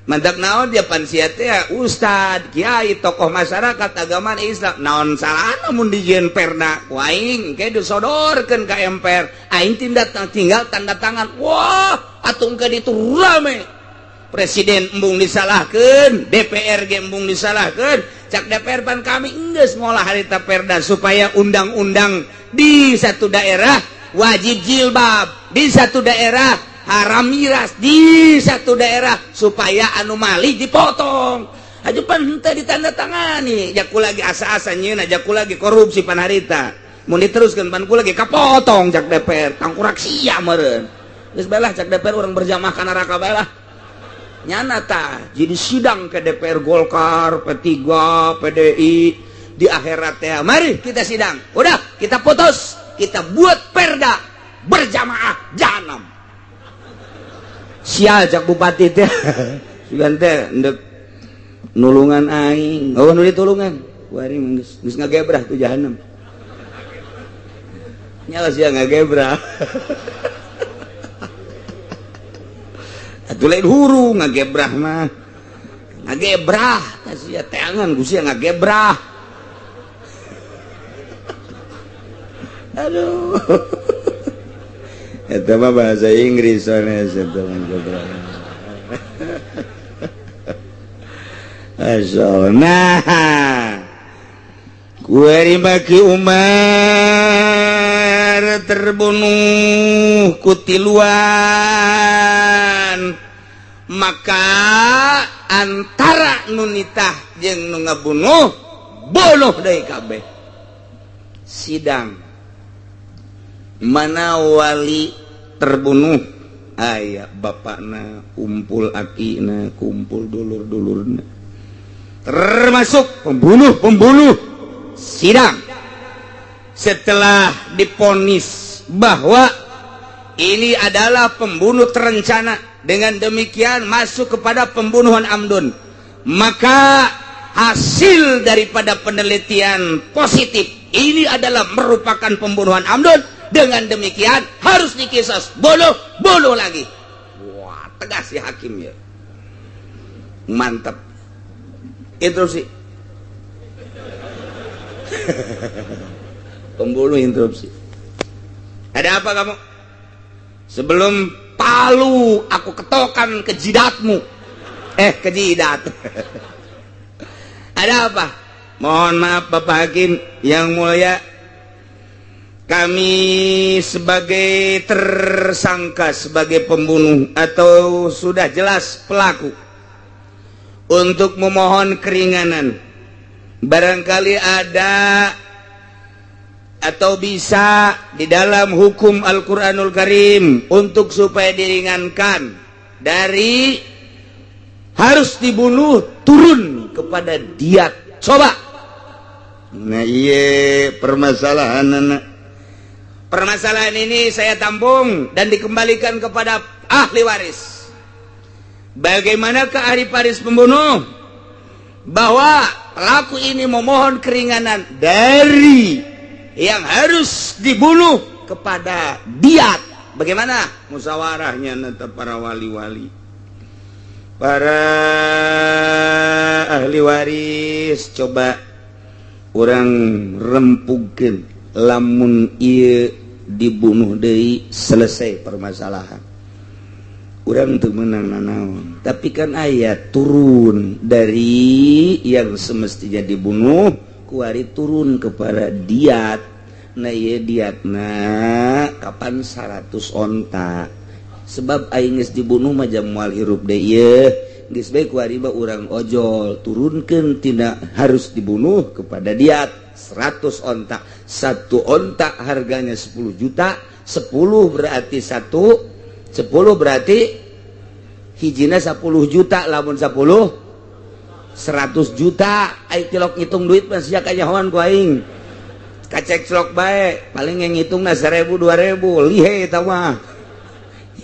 Mantak naon dia pan sia teh ustad, kiai, tokoh masyarakat agama Islam, naon salahna mun dijieun perda ku aing? Engke disodorkeun ka MPR, aing tindak tinggal tanda tangan. Wah atuh engke ditu rame, presiden embung disalahkan, DPR ge embung disalahkan. Cak DPR, pan kami enggeus ngolah harita perda supaya undang-undang di satu daerah wajib jilbab, di satu daerah haram miras, di satu daerah supaya anu mali dipotong. Aja pan henteu ditandatangani. Jaku lagi asa-asa nyeuna, jaku lagi korupsi pan harita mun diteruskeun pan ku lagi kapotong. Cak DPR, tangkurak sia meureun. Geus bae lah, cak DPR, urang berjamaah ka neraka bae lah. Nyana ta jadi sidang ke DPR, Golkar, P3, PDI di akhirat teh, mari kita sidang, udah kita putus, kita buat perda berjamaah jahanam. Sial, cak bupati teh, sugan teh ndek nulungan aing. Oh, nu ditulungan kuari geus geus ngagebrah tuh jahanam. Nyala sia ngagebrah. Atuh lain huru ngagebrah mah, ngagebrah kasih teangan ku sia ngagebrah. Aduh, eta mah bahasa Inggris soalnya eta mah gebrah. Asal nah kuari maki Umar terbunuh kutiluan, maka antara nunitah jeung nu ngabunuh bunuh deui kabeh. Sidang, mana wali terbunuh? Aya bapakna kumpul, akina kumpul, dulur-dulurna, termasuk pembunuh-pembunuh. Sidang, setelah diponis bahwa ini adalah pembunuh terencana, dengan demikian masuk kepada pembunuhan amdun, maka hasil daripada penelitian positif ini adalah merupakan pembunuhan amdun. Dengan demikian harus dikisos, bunuh, bunuh lagi. Wah, tegas si hakim ya, mantap. Interupsi pembunuh, interupsi. Ada apa kamu? Sebelum palu aku ketokan ke jidatmu, ke jidat. Ada apa? Mohon maaf, Bapak Hakim yang mulia, kami sebagai tersangka, sebagai pembunuh atau sudah jelas pelaku, untuk memohon keringanan. Barangkali ada atau bisa di dalam hukum Al-Quranul Karim untuk supaya diringankan dari harus dibunuh, turun kepada diat. Coba. Nah, iya, permasalahan anak, permasalahan ini saya tampung dan dikembalikan kepada ahli waris. Bagaimana ke ahli waris pembunuh bahwa pelaku ini memohon keringanan dari yang harus dibunuh kepada diat? Bagaimana musyawarahnya nanti para wali-wali, para ahli waris? Coba urang rempugkeun, lamun ieu dibunuh deui, selesai permasalahan, urang teu meunang nanaon. Tapi kan aya turun dari yang semestinya dibunuh, kuari turun kepada diat. Nah, iya, diatna kapan 100 onta, sebab aing geus dibunuh mah jam moal hirup deui. Ieu geus bae kuari mah urang ojol, turunkeun tidak harus dibunuh kepada diat 100 onta. Satu onta harganya 10 juta, 10 berarti satu 10, berarti hijina 10 juta. Lamun 10, 100 juta. Aing tilok ngitung duit mah sia kanyahoan ku aing, kacek celok bae. Paling yang ngitung na 1000 2000, lihe eta mah.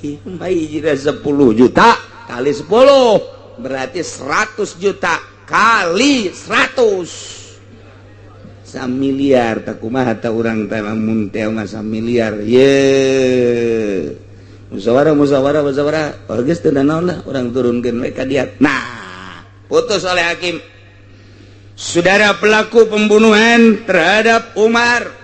Hijina 10 juta kali 10 berarti 100 juta kali 100, miliar. Tak kumaha ta urang teh lamun teh mah miliar ye? Musyawarah, musyawarah, musyawarah. Oh, geus teu naon lah, urang turunkeun we ka diat. Nah, putus oleh hakim, saudara pelaku pembunuhan terhadap Umar,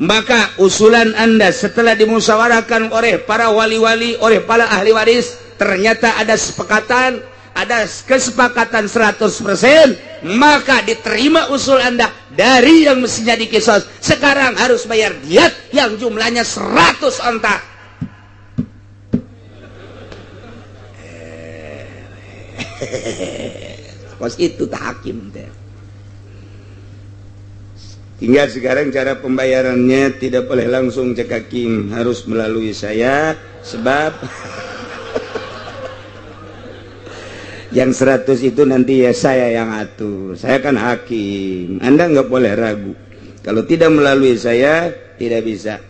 maka usulan Anda setelah dimusyawarahkan oleh para wali-wali, oleh para ahli waris, ternyata ada sepakatan, ada kesepakatan 100%, maka diterima usul Anda. Dari yang mestinya dikisos, sekarang harus bayar diat yang jumlahnya 100 onta. Kos itu tak hakim teh. Tinggal sekarang cara pembayarannya tidak boleh langsung cek hakim, harus melalui saya, sebab yang 100 itu nanti ya saya yang atur. Saya kan hakim. Anda nggak boleh ragu. Kalau tidak melalui saya tidak bisa.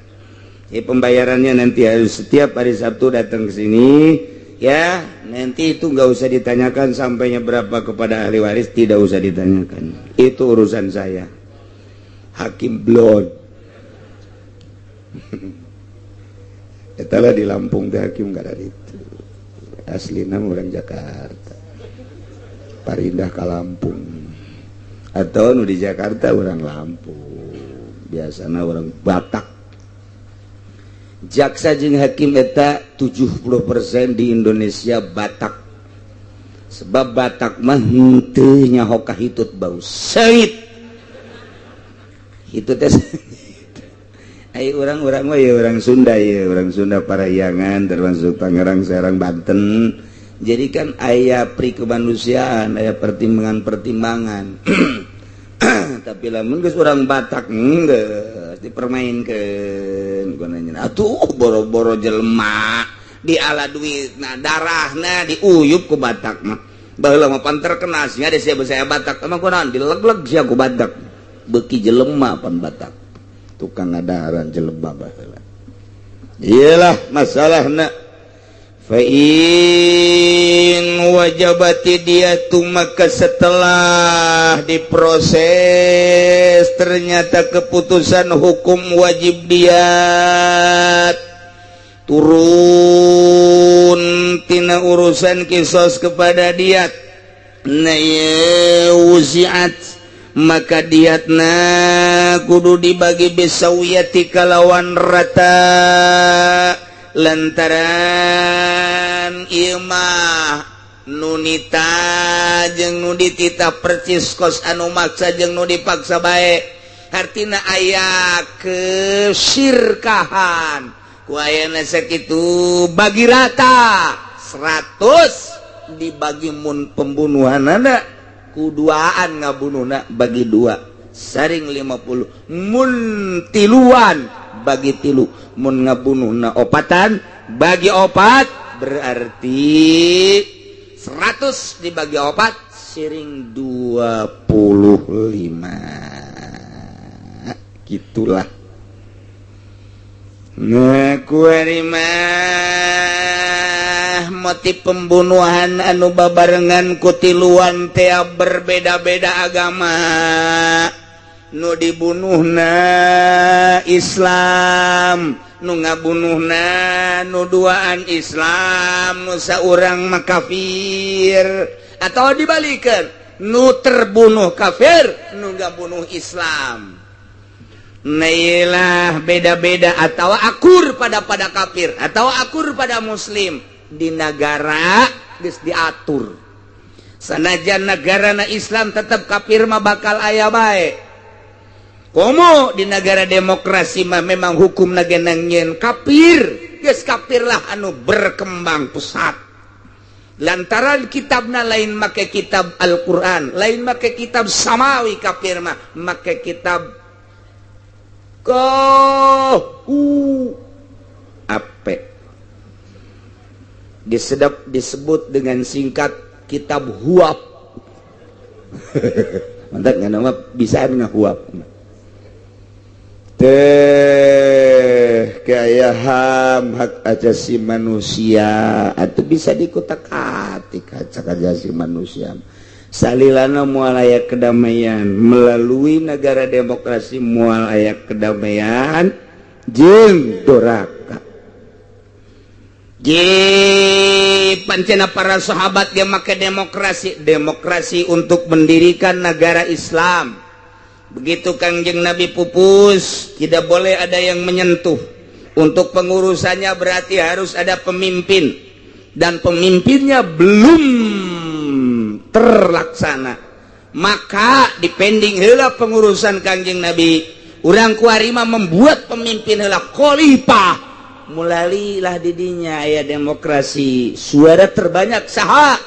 Ya, pembayarannya nanti harus setiap hari Sabtu datang ke sini ya. Nanti itu nggak usah ditanyakan sampainya berapa kepada ahli waris, tidak usah ditanyakan, itu urusan saya, hakim blon. Itulah di Lampung teh hakim gak ada itu. Aslina orang Jakarta, parindah ke Lampung, atau nu di Jakarta orang Lampung, biasanya orang Batak. Jaksa jeung hakim eta 70% di Indonesia Batak, sebab Batak mah henteu nyaho ka hitut bau seungit. Hitut teh. Ai urang-urang mah ya orang Sunda ya, orang Sunda Parahyangan, termasuk Tangerang, Serang, Banten. Jadi kan aya pri kemanusiaan, aya pertimbangan-pertimbangan. Tapi lamun geus urang Batak, geus dipermainkeun gunanya. Atuh boro-boro jelema diala duit, nah darahna diuyup ku Batak mah. Baheula mah pan terkenal sia ada sia saya Batak emang kunaon dileg-leg sia ku Batak. Beuki jelema pan Batak. Tukang ngadaharan jelema baheula. Iyalah masalahna. Fa in Wajabati diyatu, maka setelah diproses ternyata keputusan hukum wajib diat turun tina urusan kisos kepada diat. Nah, wuziat, maka diatna kudu dibagi bisawiyati kalawan rata, lantaran ieu mah nu nitah jeung nu dititah percis kos anu maksa jeung nu dipaksa bae. Hartina aya kesirkahan. Ku ayana sakitu bagi rata 100 dibagi. Mun pembunuhan kuduaan ngabunuhna, bagi dua saring 50. Mun tiluan, bagi tilu. Mun ngabunuhna opatan, bagi opat. Berarti 100 dibagi opat siring 25, gitulah. Nah, kuari mah motif pembunuhan anu babarengan kutiluan tea berbeda-beda agama, nu dibunuhna Islam, nu ngabunuhna nu duaan Islam, nu saurang mah kafir, atau dibalikan, nu terbunuh kafir, nu ngabunuh Islam. Nailah beda-beda atau akur pada pada kafir atau akur pada muslim. Di negara geus diatur, sanajan negara na Islam tetap kafir mah bakal aya bae. Komo di negara demokrasi mah memang hukum nangyen kafir, geus kafirlah anu berkembang pesat, lantaran kitabna lain make kitab Al-Quran, lain make kitab samawi. Kafir mah make kitab KUAP, disedap disebut dengan singkat kitab huap. Mantap nggak nama bisa huap teh gaya HAM, hak asasi manusia, atau bisa dikutak-atik hak asasi manusia. Salilana moal aya kedamaian melalui negara demokrasi, moal aya kedamaian jeung doraka. Pancena para sahabat dia make demokrasi, demokrasi untuk mendirikan negara Islam. Begitu Kangjeng Nabi pupus, tidak boleh ada yang menyentuh untuk pengurusannya. Berarti harus ada pemimpin dan pemimpinnya belum terlaksana, maka dipending heula pengurusan Kangjeng Nabi. Urang kuari mah membuat pemimpin heula, khalifah. Mulailah didinya aya demokrasi. Suara terbanyak saha?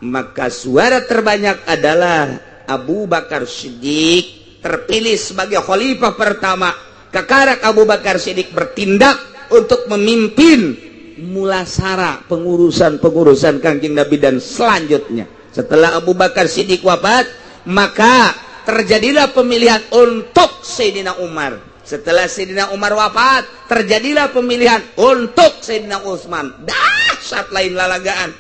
Maka suara terbanyak adalah Abu Bakar Siddiq, terpilih sebagai khalifah pertama. Kakarak Abu Bakar Siddiq bertindak untuk memimpin mulasara pengurusan-pengurusan Kangjeng Nabi dan selanjutnya. Setelah Abu Bakar Siddiq wafat, maka terjadilah pemilihan untuk Sayyidina Umar. Setelah Sayyidina Umar wafat, terjadilah pemilihan untuk Sayyidina Utsman. Dahsyat, lain lalagaan.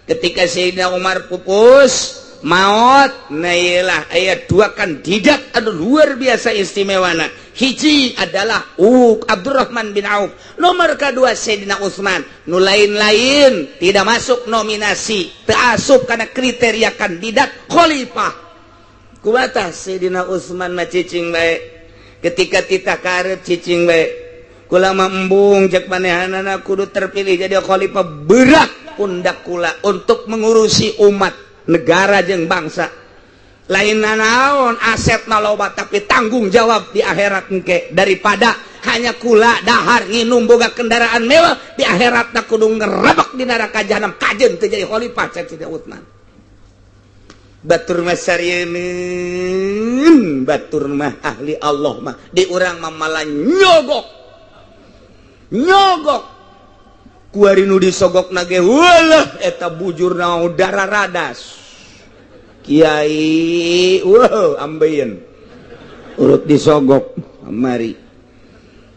Ketika Sayyidina Umar pupus maut, nailah aya dua kandidat anu luar biasa istimewana. Hiji adalah Abdurrahman bin Auf, nomor kedua Sayyidina Utsman. Nu lain-lain tidak masuk nominasi, terasup karena kriteria kandidat khalifah. Kuatah Sayyidina Utsman mah cicing bae. Ketika tita karep, cicing bae. Kula mah embung, cek manehanana kudu terpilih jadi khalifah, berat pundak kula untuk mengurusi umat, negara jeung bangsa. Lain naon aset loba, tapi tanggung jawab di akhirat engke. Daripada hanya kula dahar nginum boga kendaraan mewah, di akhirat tak kudu ngerebek di neraka jahanam, kajen teu jadi khalifah, cek Sayyidina Utsman. Batur mah sarieun, batur mah ahli Allah mah. Di urang mah malah nyogok nyogok. Kuari nu disogok nage walah eta bujur na udara radas kiai. Wow, ambeien urut disogok mari.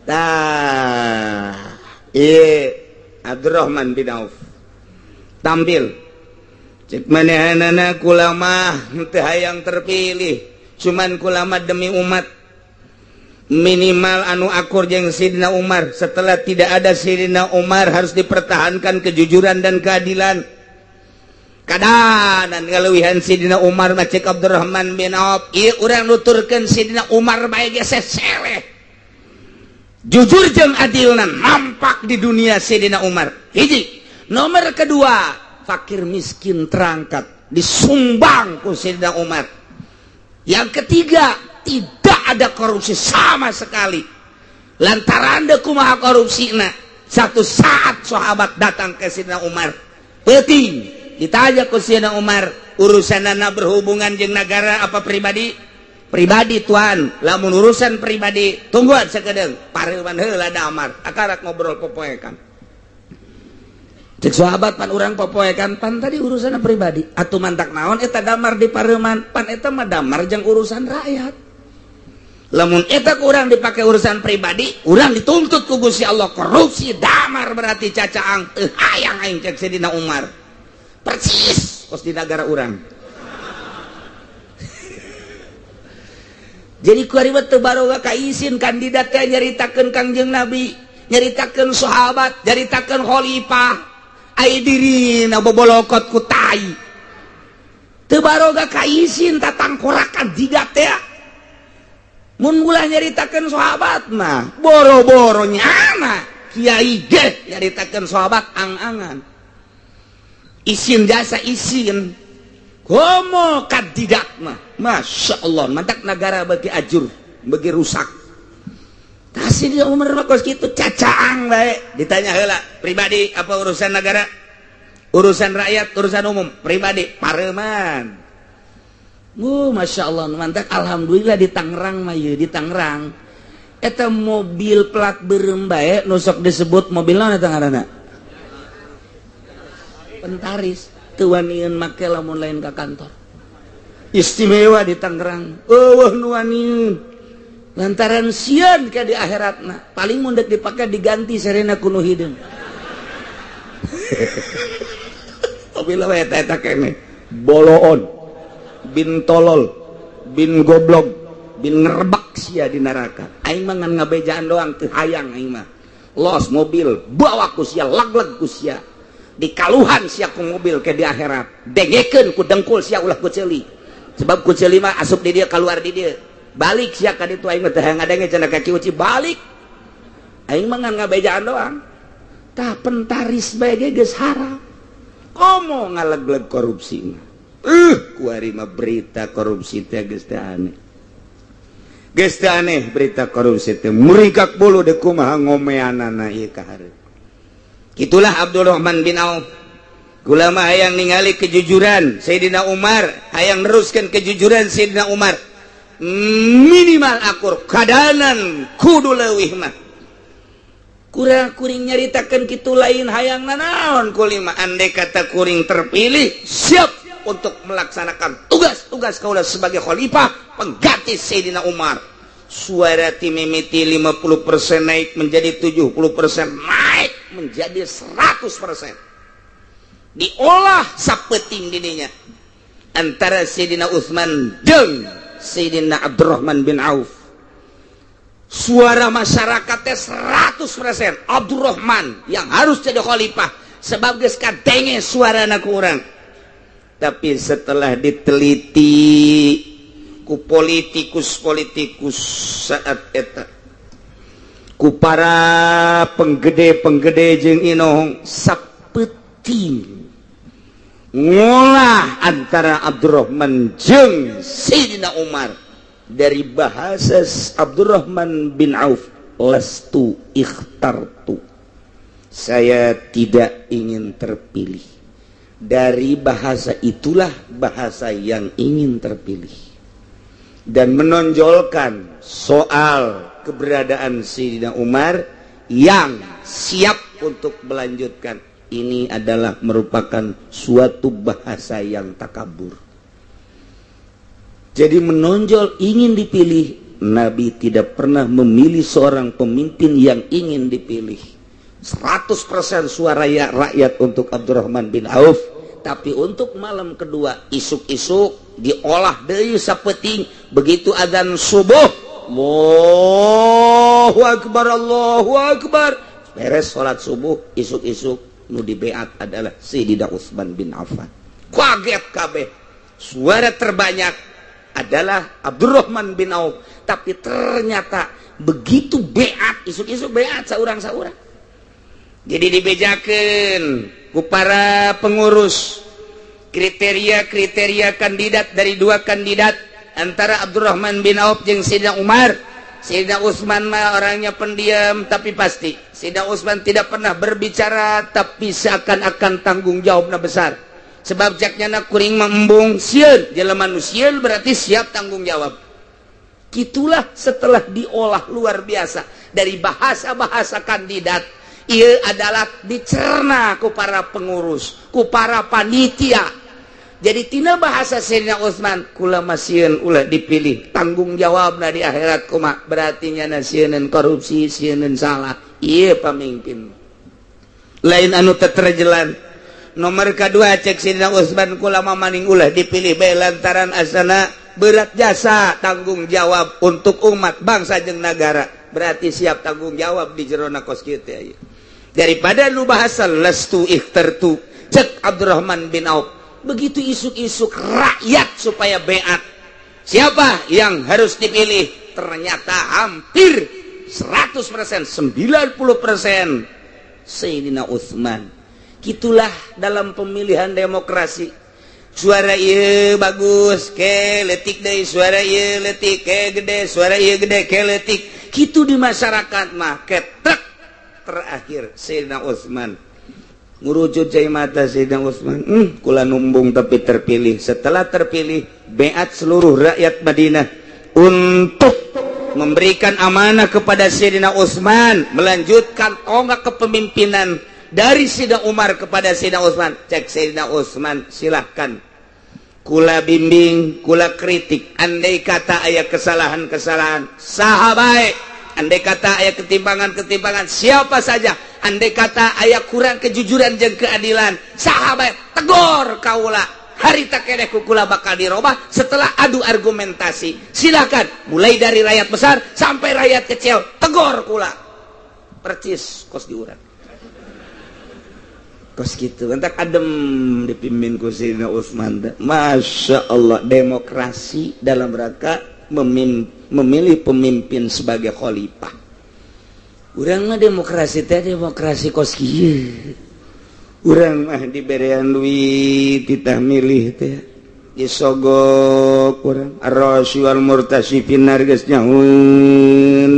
Tah, ieu Abdurrahman bin Auf tampil. Cek manehanana, kula mah teu hayang terpilih, cuman kula mah demi umat, minimal anu akur jeung Sidina Umar. Setelah tidak ada Sidina Umar, harus dipertahankan kejujuran dan keadilan. Kadanan ngalewihan Sidina Umar mah. Cek Abdurrahman bin Auf, ieu urang nuturkeun Sidina Umar bae ge seseleh, jujur jeung adilna nampak di dunia. Sidina Umar hiji, nomor kedua, fakir miskin terangkat, disumbang ku Sidina Umar. Yang ketiga, tidak ada korupsi sama sekali. Lantaran de kumaha korupsi? Nah, satu saat sahabat datang ke Sidina Umar penting, ditanya ke Sidina Umar, urusan dana berhubungan jeung negara apa pribadi? Pribadi, tuan. Lamun urusan pribadi, tungguan sakedeung, pareuman heula damar, akarak ngobrol popoekan. Cek sahabat, pan urang popoekan, pan tadi urusan pribadi atuh, mantak naon eta damar di pareuman? Pan eta mah damar jeung urusan rakyat. Lamun eta kurang dipakai urusan pribadi, urang dituntut ku Gusti Allah korupsi damar, berarti cacaang. Teu hayang aing, cek Sidina Umar. Persis kos di negara urang. Jadi kuari mah teu baroga kaisin kandidat teh nyaritakeun Kangjeng Nabi, nyaritakeun sahabat, nyaritakeun khalifah, ai dirina bobolokot ku tai. Teu baroga kaisin tatangkorakan jiga teh. Mun ulah nyaritakeun sahabat mah boro-boro nyana kiai ge nyaritakeun sahabat ang-angan. Isin jasa isin. Komo kandidat mah, Masya Allah, mantak negara bagi ajur, bagi rusak. Kasih dia Umar mah kos kitu, cacaang bae. Ditanya heula, pribadi apa urusan negara? Urusan rakyat, urusan umum, pribadi, pareuman. Masya Allah, mantap. Alhamdulillah di Tangerang mah di Tangerang eta mobil plat beureum bae nu sok disebut mobil naon eta ngaranna? Pentaris. Teu wanian make lamun lain ka kantor. Istimewa di Tangerang, euweuh nu wanian lantaran sieun ka di akhiratna. Paling mun dek dipake, diganti serena ku nu hideung. Mobil eta eta kene boloon bin tolol bin goblok bin ngerebak sia di neraka. Aing mah ngan ngabejaan doang, teu hayang aing mah. Los mobil bawa ku sia, lag-lag ku sia, dikaluhan sia ku mobil ke di akhirat. Dengekeun ku dengkul sia, ulah ku ceuli, sebab ku ceuli mah asup di dia, keluar di dia, balik sia ka ditu. Aing mah teu hayang ngadenge cenah kaki uci balik. Aing mah ngan ngabejaan doang. Tah, pentaris bae ge geus haram, komo ngaleg-leg korupsi mah. Kuari mah berita korupsi teh geus teh aneh, geus teh aneh. Berita korupsi teh murikak bulu de kumaha ngomeanana ieu ka hareup. Itulah Abdurrahman bin Auf. Kula mah hayang ningali kejujuran Sayyidina Umar, hayang neruskeun kejujuran Sayyidina Umar, minimal akur kadanan kudu leuwih mah. Kurang kuring nyaritakeun kitu lain hayang nanaon kulima. Andai kata kuring terpilih, siap untuk melaksanakan tugas-tugas kaula sebagai khalifah pengganti Sayyidina Umar. Suara timimiti 50% naik menjadi 70%, naik menjadi 100%. Diolah sapeting didinya antara Sayyidina Utsman jeung Sayyidina Abdurrahman bin Auf. Suara masyarakatnya 100% Abdurrahman yang harus jadi khalifah, sebab geus kadenge suarana ku urang. Tapi setelah diteliti ku politikus-politikus saat eta, ku para penggede-penggede jeung inohong, sapeting ngolah antara Abdurrahman jeung Sayyidina Umar. Dari bahasa Abdurrahman bin Auf, "Lastu ikhtartu," saya tidak ingin terpilih. Dari bahasa itulah bahasa yang ingin terpilih dan menonjolkan soal keberadaan Sayyidina Umar yang siap untuk melanjutkan. Ini adalah merupakan suatu bahasa yang takabur. Jadi menonjol ingin dipilih. Nabi tidak pernah memilih seorang pemimpin yang ingin dipilih. 100% suara ya rakyat untuk Abdurrahman bin Auf. Tapi untuk malam kedua, isuk-isuk diolah deui sapeting. Begitu adzan subuh, Allahu akbar, Allahu akbar, beres salat subuh, isuk-isuk nu dibeat adalah Sayyidina Utsman bin Affan. Kaget kabeh. Suara terbanyak adalah Abdurrahman bin Auf, tapi ternyata begitu beat, isuk-isuk beat saurang-saurang, jadi dibejakan ku para pengurus kriteria-kriteria kandidat dari dua kandidat antara Abdurrahman bin Auf jeung Sayyidina Umar. Sayyidina Utsman mah orangnya pendiam, tapi pasti Sayyidina Utsman tidak pernah berbicara, tapi seakan-akan tanggung jawabnya besar, sebab ceknya na kuring embung sieun jelema. Nu sieun berarti siap tanggung jawab. Gitulah, setelah diolah luar biasa dari bahasa-bahasa kandidat, ia adalah dicerna ku para pengurus, ku para panitia. Jadi tina bahasa Sayyidina Utsman, kula mah sieun ulah dipilih, tanggung jawabna di akhirat kuma. Berarti nyana sieun korupsi, sieun salah. Iya, pemimpin lain anu teterjelan. Nomor kedua, cek Sayyidina Utsman, kula mah maning ulah dipilih bae lantaran asana berat jasa tanggung jawab untuk umat, bangsa jeung negara. Berarti siap tanggung jawab di jerona kos kieu teh. Daripada lu bahasa lastu ikhtartu, cek Abdurrahman bin Auf. Begitu isuk-isuk rakyat supaya beat siapa yang harus dipilih, ternyata hampir 100%, 90% Sayyidina Utsman. Gitulah dalam pemilihan demokrasi. Suara iya bagus ke letik deh, suara iya letik ke gede, suara iya gede ke letik. Gitu di masyarakat mah ketek. Terakhir Sayyidina Utsman ngurucut cai mata. Sayyidina Utsman, kula nu embung tapi terpilih." Setelah terpilih, beat seluruh rakyat Madinah untuk memberikan amanah kepada Sayyidina Utsman melanjutkan tonggak kepemimpinan dari Sayyidina Umar kepada Sayyidina Utsman. Cek Sayyidina Utsman, "Silahkan, kula bimbing, kula kritik. Andai kata aya kesalahan-kesalahan, saha bae. Andai kata aya ketimpangan-ketimpangan, siapa saja. Andai kata aya kurang kejujuran jeung keadilan, saha bae tegor kaula. Harita keneh ku kula bakal dirobah setelah adu argumentasi. Silakan, mulai dari rakyat besar sampai rakyat kecil, tegor kula." Percis kos diurang kos gitu, entak adem dipimpin ku Sayyidina Utsman teh. Masya Allah, demokrasi dalam rangka memilih pemimpin sebagai khalifah. Urang mah demokrasi teh demokrasi kos kieu. Urang mah diberean duit, titah milih teh, disogok urang. Arrasy wal murtasy finnar geus nyahoeun.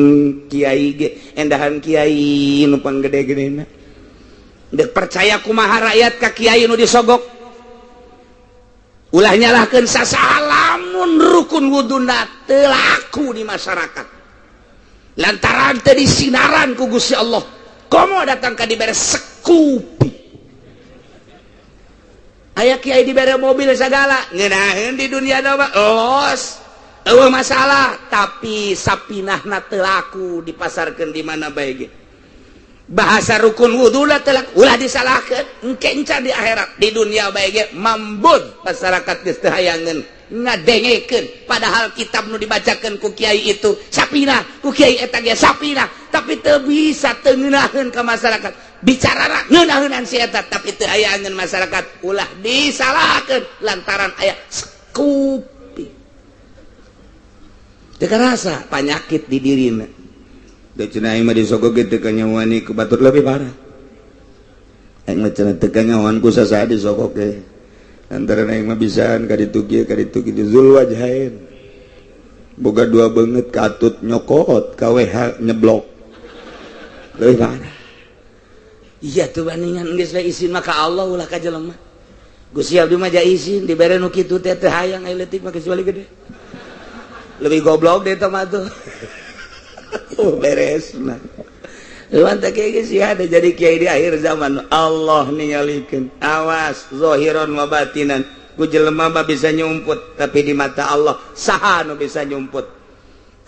Kiai ge endahan kiai nu panggede-gedena. Dek percaya kumaha rakyat ka kiai nu disogok? Ulah nyalahkeun sasaha lamun rukun wuduna teu laku di masyarakat lantaran teu disinaran ku Gusti Allah. Komo datang ka dibere Scoopy, aya kiai dibere mobil segala, ngeunaheun di dunia mah, los, euweuh masalah, tapi sapinahna teu laku dipasarkeun di mana bae ge. Bahasa rukun wudhu lah teu laku, ulah disalahkeun, engke encan di akhirat. Di dunia bae ge mambud, masyarakat geus teu hayangeun ngadengekeun, padahal kitab nu dibacakeun ku kiai itu sapinah, ku kiai eta ge sapinah, tapi teu bisa, teu ngeunaheun ka masyarakat. Bicara ngeunaheun si eta, tapi teu hayangeun masyarakat. Ulah disalahkeun lantaran aya Scoopy. Teu karasa panyakit di dirina. Da cenah aing mah disogok ge teu kanyawani ku batur, lebih parah. Aing mah cenah teu kanyahoan ku sasaha disogok ge. Antara aing mah bisaan ka ditu kieu, ka ditu kieu, zul wajhain. Boga dua beungeut, katut nyokot, ka WH nyeblok. Lebih parah. Iya tuh, bandingan geus we isin mah ka Allah, ulah ka jelema. Gusti abdi mah ja isin dibere nu kitu teh teu hayang aya leutik mah, kecuali gede. Lebih goblok deh mah tuh. Oh, beres nah. Ada jadi kiai di akhir zaman, Allah ningalikeun, awas, zohiron wa batinan. Ku jelema mah bisa nyumput, tapi di mata Allah saha nu bisa nyumput?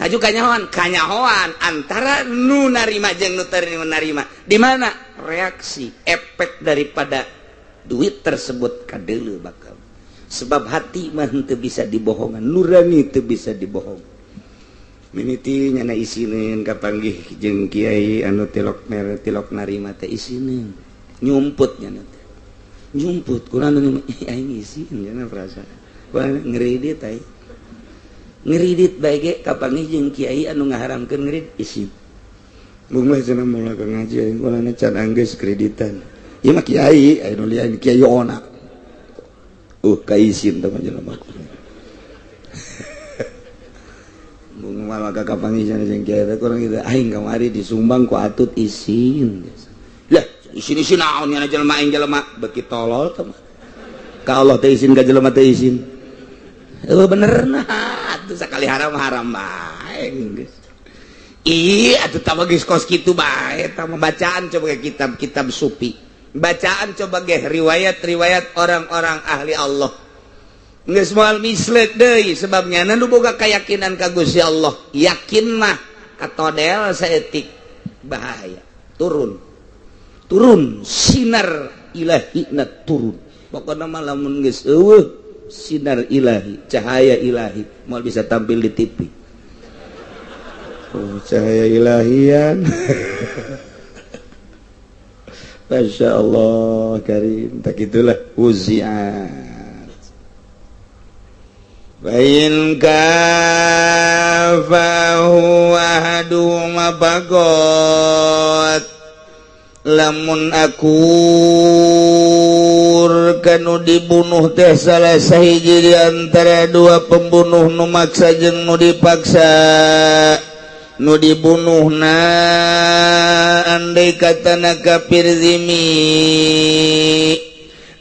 Haju kanyahoan, kanyahoan antara nu narima jeung nu teu narima di mana reaksi efek daripada Duit tersebut kadeuleu bakal, sebab hati mah teu bisa dibohongan, nurani teu bisa dibohong. Mimiti nyana isineun kapanggih jeung kiai anu tilok mere tilok narima teh, isineun nyumput, nyana teh nyumput kurang aing isin, nyana perasaan kurang ngeridit, aing ngeridit bae ge kapanggih jeung kiai anu ngaharamkeun ngeridit, isin. Bung lah cenah, moal ka ngaji aing kulana can anggeus kreditan. Ieu mah kiai anu lian, kiai ona kaisin teman jelema. Bung malah kapanggih jeung kiai teh kurang gitu, aing kamari disumbang ku atut, isin lah. Isin isin naon nya jelema? Aing jelema beuki tolol teh mah ka Allah teh, isin ka jelema teh isin. Eueuh bener, nah atuh sakali haram haram bae geus. Ih, atuh tah geus kos kitu bae tah. Bacaan coba ke kitab-kitab sufi, bacaan coba ge riwayat-riwayat orang-orang ahli Allah, geus moal mislek deui, sebabnya nu boga keyakinan ka Gusti Allah, yakin mah katodel saeutik bahaya, turun turun sinar ilahi na turun. Pokokna mah lamun geus eueuh sinar ilahi, cahaya ilahi, moal bisa tampil di TV. Oh, cahaya ilahian. Masya Allah karim. Tak itulah wuziat. Fa in kafahu ahaduhuma faqat. Lamun akur kanu dibunuh teh salah sahiji di antara dua pembunuh, nu maksa jeung nu dipaksa, nu dibunuh na andai kata na kafir zimi,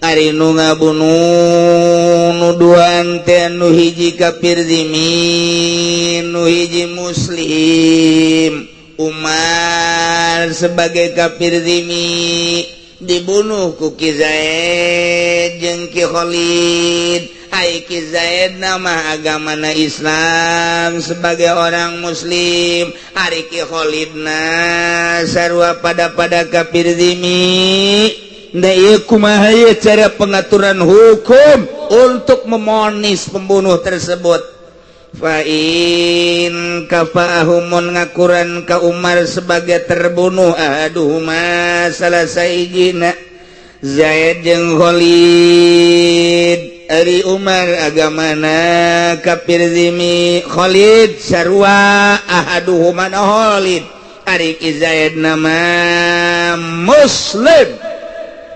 ari nu ngabunuh nu duaan teh nu hiji kafir zimi, nu hiji muslim. Umar sebagai kafir zimi dibunuh ku Ki Zaid jeung Ki Khalid. Ai Ki Zaid nama agamana Islam sebagai orang muslim, ari Ki Khalid na sarua pada pada kafir zimi. Nah, ieu kumaha ieu cara pengaturan hukum untuk memonis pembunuh tersebut? Fa in kafahu, mun ngakuran ka Umar sebagai terbunuh, ahaduhuma salah sahijina Zaid jeung Khalid, ari Umar agamana kafir zimi, Khalid sarua, ahaduhuma Khalid, ari Ki Zaid nama muslim,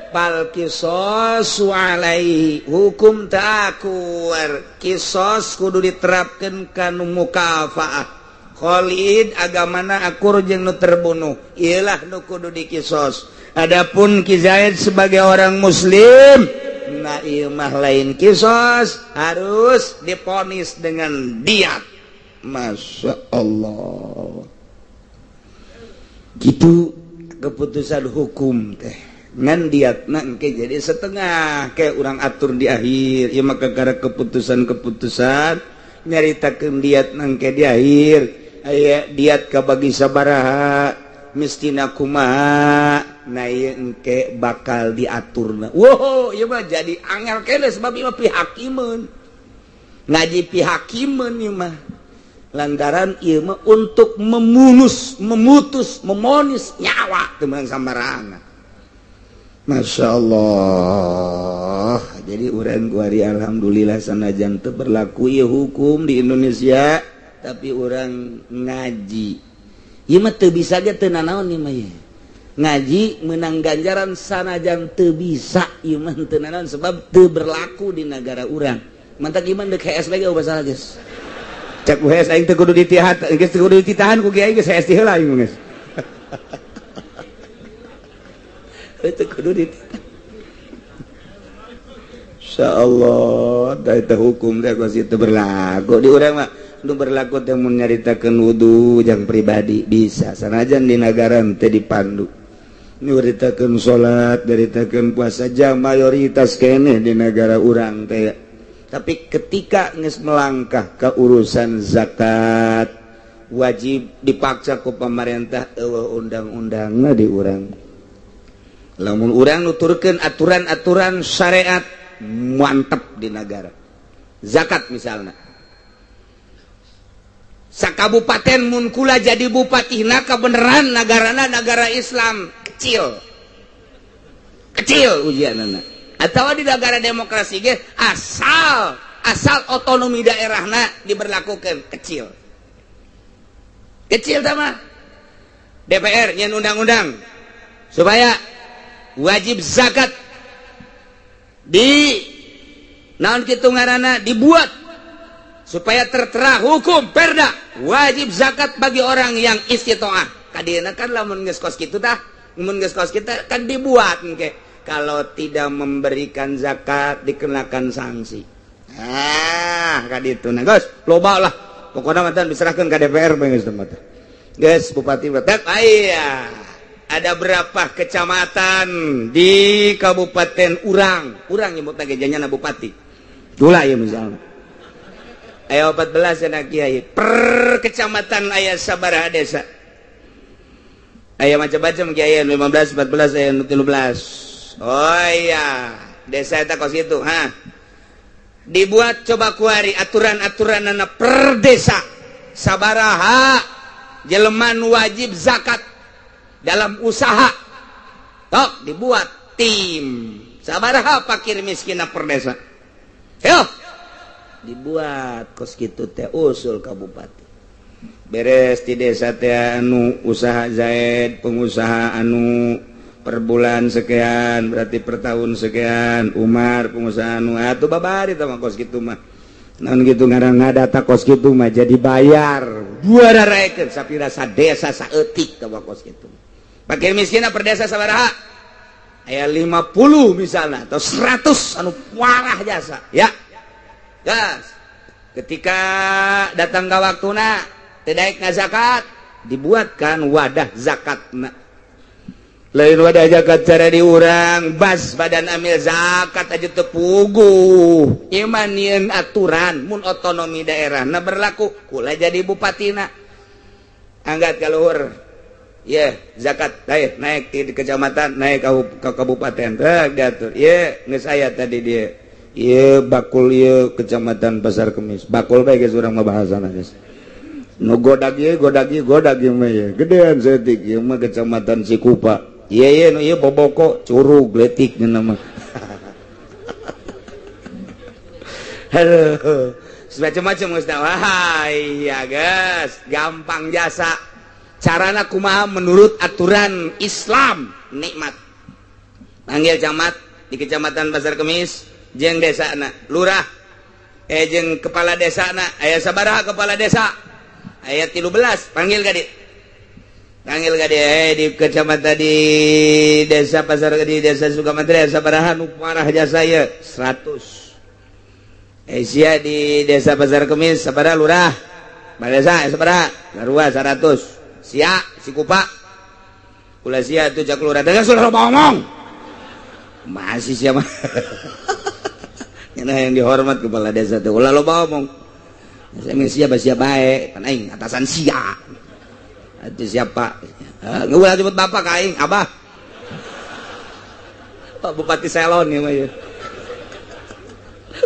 fal qisasu alaihi, hukum takur kisos kudu diterapkan kanu mukafaah. Khalid agamana akur jeung nu terbunuh, iyalah nu kudu dikisos. Adapun Ki Zaid sebagai orang muslim, nah ieu mah lain kisos, harus diponis dengan diat. Masya Allah, gitu keputusan hukum teh ngan diat engke jadi setengah kayak orang atur di akhir ya. Maka karena keputusan-keputusan nyaritakeun diat nangke di akhir, aya diat kabagi sabaraha, mistina kumaha, nah ieu engke bakal diaturna. Wow, ieu mah jadi angel kene, sebab ieu mah pihakimeun, ngaji pihakimeun ieu mah, lantaran ieu mah untuk memunus, memutus, memonis nyawa teu meunang sambarangan. Masya Allah. Jadi urang kuari alhamdulillah sanajan teu berlaku ieu hukum di Indonesia, tapi urang ngaji ieu mah teu bisa ge teu nanaon. Ieu mah ye ngaji menang ganjaran sanajan teu bisa, ieu mah teu nanaon sebab teu berlaku di negara urang. Mantak ieu mah deuk HS lagi masalah geus. Cek HS aing teu kudu ditihat, geus teu kudu dititahan ku kiai, geus HS ti heula aing geus. Itu kudu dititah. Insyaallah da itu hukum teh pasti itu berlaku di urang mah. Nu berlaku teh mun nyaritakeun wudu jang pribadi bisa sanajan di negara teh dipandu, nyaritakeun salat, nyaritakeun puasa jang mayoritas keneh di negara urang teh. Tapi ketika geus melangkah ke urusan zakat wajib dipaksa ku pemerintah, eueuh undang-undangna di urang. Lamun urang nuturkeun aturan-aturan syariat, mantep di negara. Zakat misalnya, sakabupaten mun kula jadi bupati, kebenaran negarana negara Islam, kecil kecil ujian atau di negara demokrasi ge, asal asal otonomi daerahna diberlakukan, kecil kecil sama DPR nyen undang-undang supaya wajib zakat di naon kitu ngaranna, dibuat supaya tertera hukum perda wajib zakat bagi orang yang istitoah. Kadieuna kan lamun geus kos kitu tah, mun geus kos kitu kan dibuat engke kalau tidak memberikan zakat dikenakan sanksi. Ah, kaditu. Nah, geus loba lah pokoknya mah, diserahkan ke DPR bae geus mah. Geus bupati tetep aya. Ada berapa kecamatan di kabupaten urang, urang nyebut lagi janyana bupati gula ya, misalnya aya 14 anak kiai, per kecamatan aya sabaraha desa, aya macam-macam kiai, 15, 14, aya 13. Oh iya, desa eta kos itu. Ha, dibuat coba kuari aturan-aturan anak per desa sabaraha jelema nu wajib zakat dalam usaha. Tok dibuat tim, sabaraha fakir miskin per desa. Yo, dibuat kos kitu teh, usul ka bupati. Beres di desa teh anu usaha zaid, pengusaha anu per bulan sekian, berarti per tahun sekian. Umar pengusaha anu atuh babari tah mah kos kitu mah. Naon gitu ngaran, ngadata kos kitu mah jadi bayar dua raraekeun sapira desa saeutik tah kos kitu. Fakir miskin per desa sabaraha, aya 50 misalnya atau 100 anu parah jasa ya. Gas, ketika datang ke waktuna tidak zakat, dibuatkan wadah zakat. Lain wadah zakat cara diurang bas badan amil zakat aja tepugu iman aturan mun otonomi daerah nah berlaku. Kula jadi bupatina, angkat ka luhur ya zakat, naik naik di kecamatan, naik ke kabupaten, teh diatur ya. Geus aya tadi dia. Iya, bakul ieu kecamatan Pasar Kemis. Bakul bae geus urang mah bahasana geus. Nu godag ieu, godag ieu, godag ieu mah ieu. Gedean saeutik ieu mah kecamatan Cikupa. Iya iya, nu ieu Boboko, Curug letik nya mah. Aduh, macam-macam geus. Wah, iya guys, gampang jasa. Carana kumaha menurut aturan Islam nikmat. Panggil camat di kecamatan Pasar Kemis jeung desa na, lurah jeung kepala desa na. Aya sabaraha kepala desa? Aya 13. Panggil ka dieu, panggil ka dieu. Di kecamatan, di desa Pasar, di desa Sukamantri sabaraha nu parah jasa ya? 100. Sia di desa Pasar Kemis sabaraha? Lurah, kepala desa sabaraha? Sarua 100. Sia Cikupa kula, sia tuh cak lurah dengan sudah ngomong masih siapa. Ini yang dihormat kepala desa tuh ulah loba ngomong. Saya siapa siapa baik kan aing atasan sia itu siapa. Nggak sebut bapak ka aing, abah. Pak Bupati Selon ya mah ya.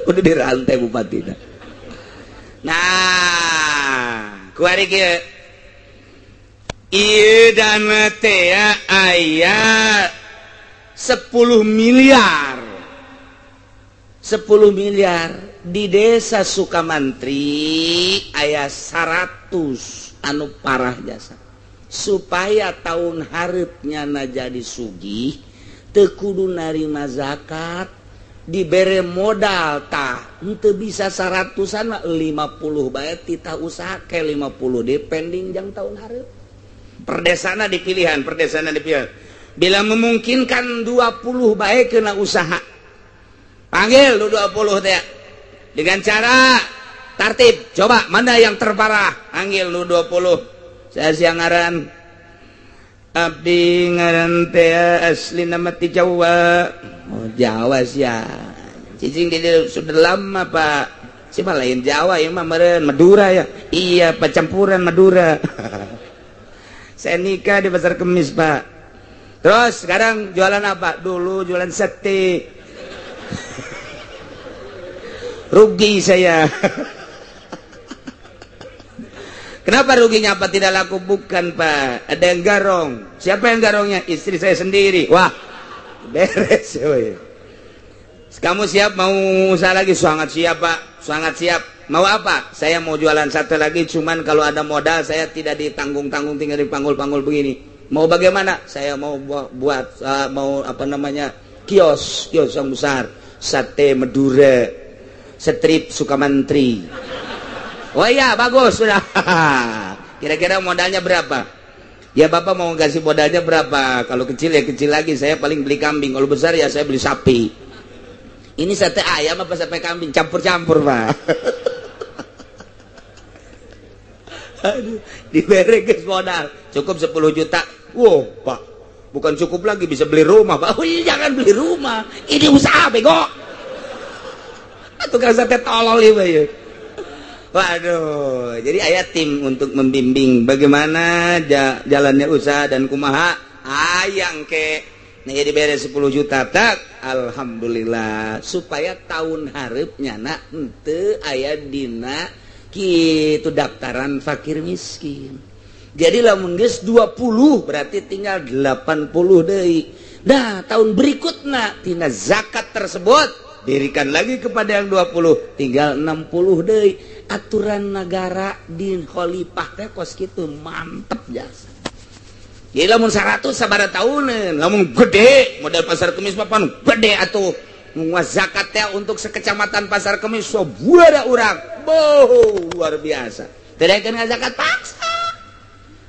Udah dirantai bupati. Nah, kuari kieu. Ieu dana teh aya 10 miliar. 10 miliar di desa Sukamantri aya 100 anu parah jasa, supaya tahun harepnya na jadi sugih teu kudu narima zakat, dibere modal tah. Henteu bisa 100-an mah, 50 bae titah usaha ke 50 depending jang tahun hareup. Perdesana dipilihan, perdesana dipilihan, bila memungkinkan 20 bae kena usaha. Panggil lu 20 teh dengan cara tartib, coba mana yang terparah. Panggil lu 20. Saya siang ngaran abdi, ngaran teh asli nama ti Jawa. Oh, Jawa sia, cicing di sudah lama, Pak. Siapa lain Jawa ya mah, meren Madura ya. Iya, Pak, campuran Madura. Saya nikah di Pasar Kemis, Pak. Terus sekarang jualan apa? Dulu jualan sate. Rugi saya. Kenapa ruginya apa tidak laku? Bukan Pak, ada yang garong. Siapa yang garongnya? Istri saya sendiri. Wah, beres. Kamu siap mau usaha lagi? Sangat siap Pak, sangat siap. Mau apa? Saya mau jualan sate lagi, cuman kalau ada modal saya tidak ditanggung-tanggung, tinggal dipanggul-panggul begini. Mau bagaimana? Saya mau buat mau apa namanya, kios, kios yang besar, sate Madura, strip Sukamantri. Oh iya, bagus sudah. Kira-kira modalnya berapa? Ya Bapak mau kasih modalnya berapa? Kalau kecil ya kecil lagi, saya paling beli kambing. Kalau besar ya saya beli sapi. Ini sate ayam apa sate kambing? Campur-campur Pak. Aduh, diberi guys modal. Cukup 10 juta. Wow, Pak. Bukan cukup lagi, bisa beli rumah, Pak. Oh iya, jangan beli rumah. Ini usaha bego. Tukang sate tolol ieu ya. Waduh, jadi aya tim untuk membimbing bagaimana jalannya usaha dan kumaha ayang ke. Nah, jadi beres 10 juta tak, alhamdulillah supaya tahun hareup nyana henteu aya dina kitu daftaran fakir miskin. Jadi lamun geus 20 berarti tinggal 80 deui. Nah, tahun berikutna tina zakat tersebut dirikan lagi kepada yang 20, tinggal 60 deui. Aturan negara di khalifah teh kos kitu, mantep jasa. Jadi lamun 100 sabaraha tahuneun, lamun gede model Pasar Kemis papan gede atuh. Nguas zakat teh untuk sekecamatan Pasar Kemis so buara urang. Boh, luar biasa. Tidak kena zakat paksa.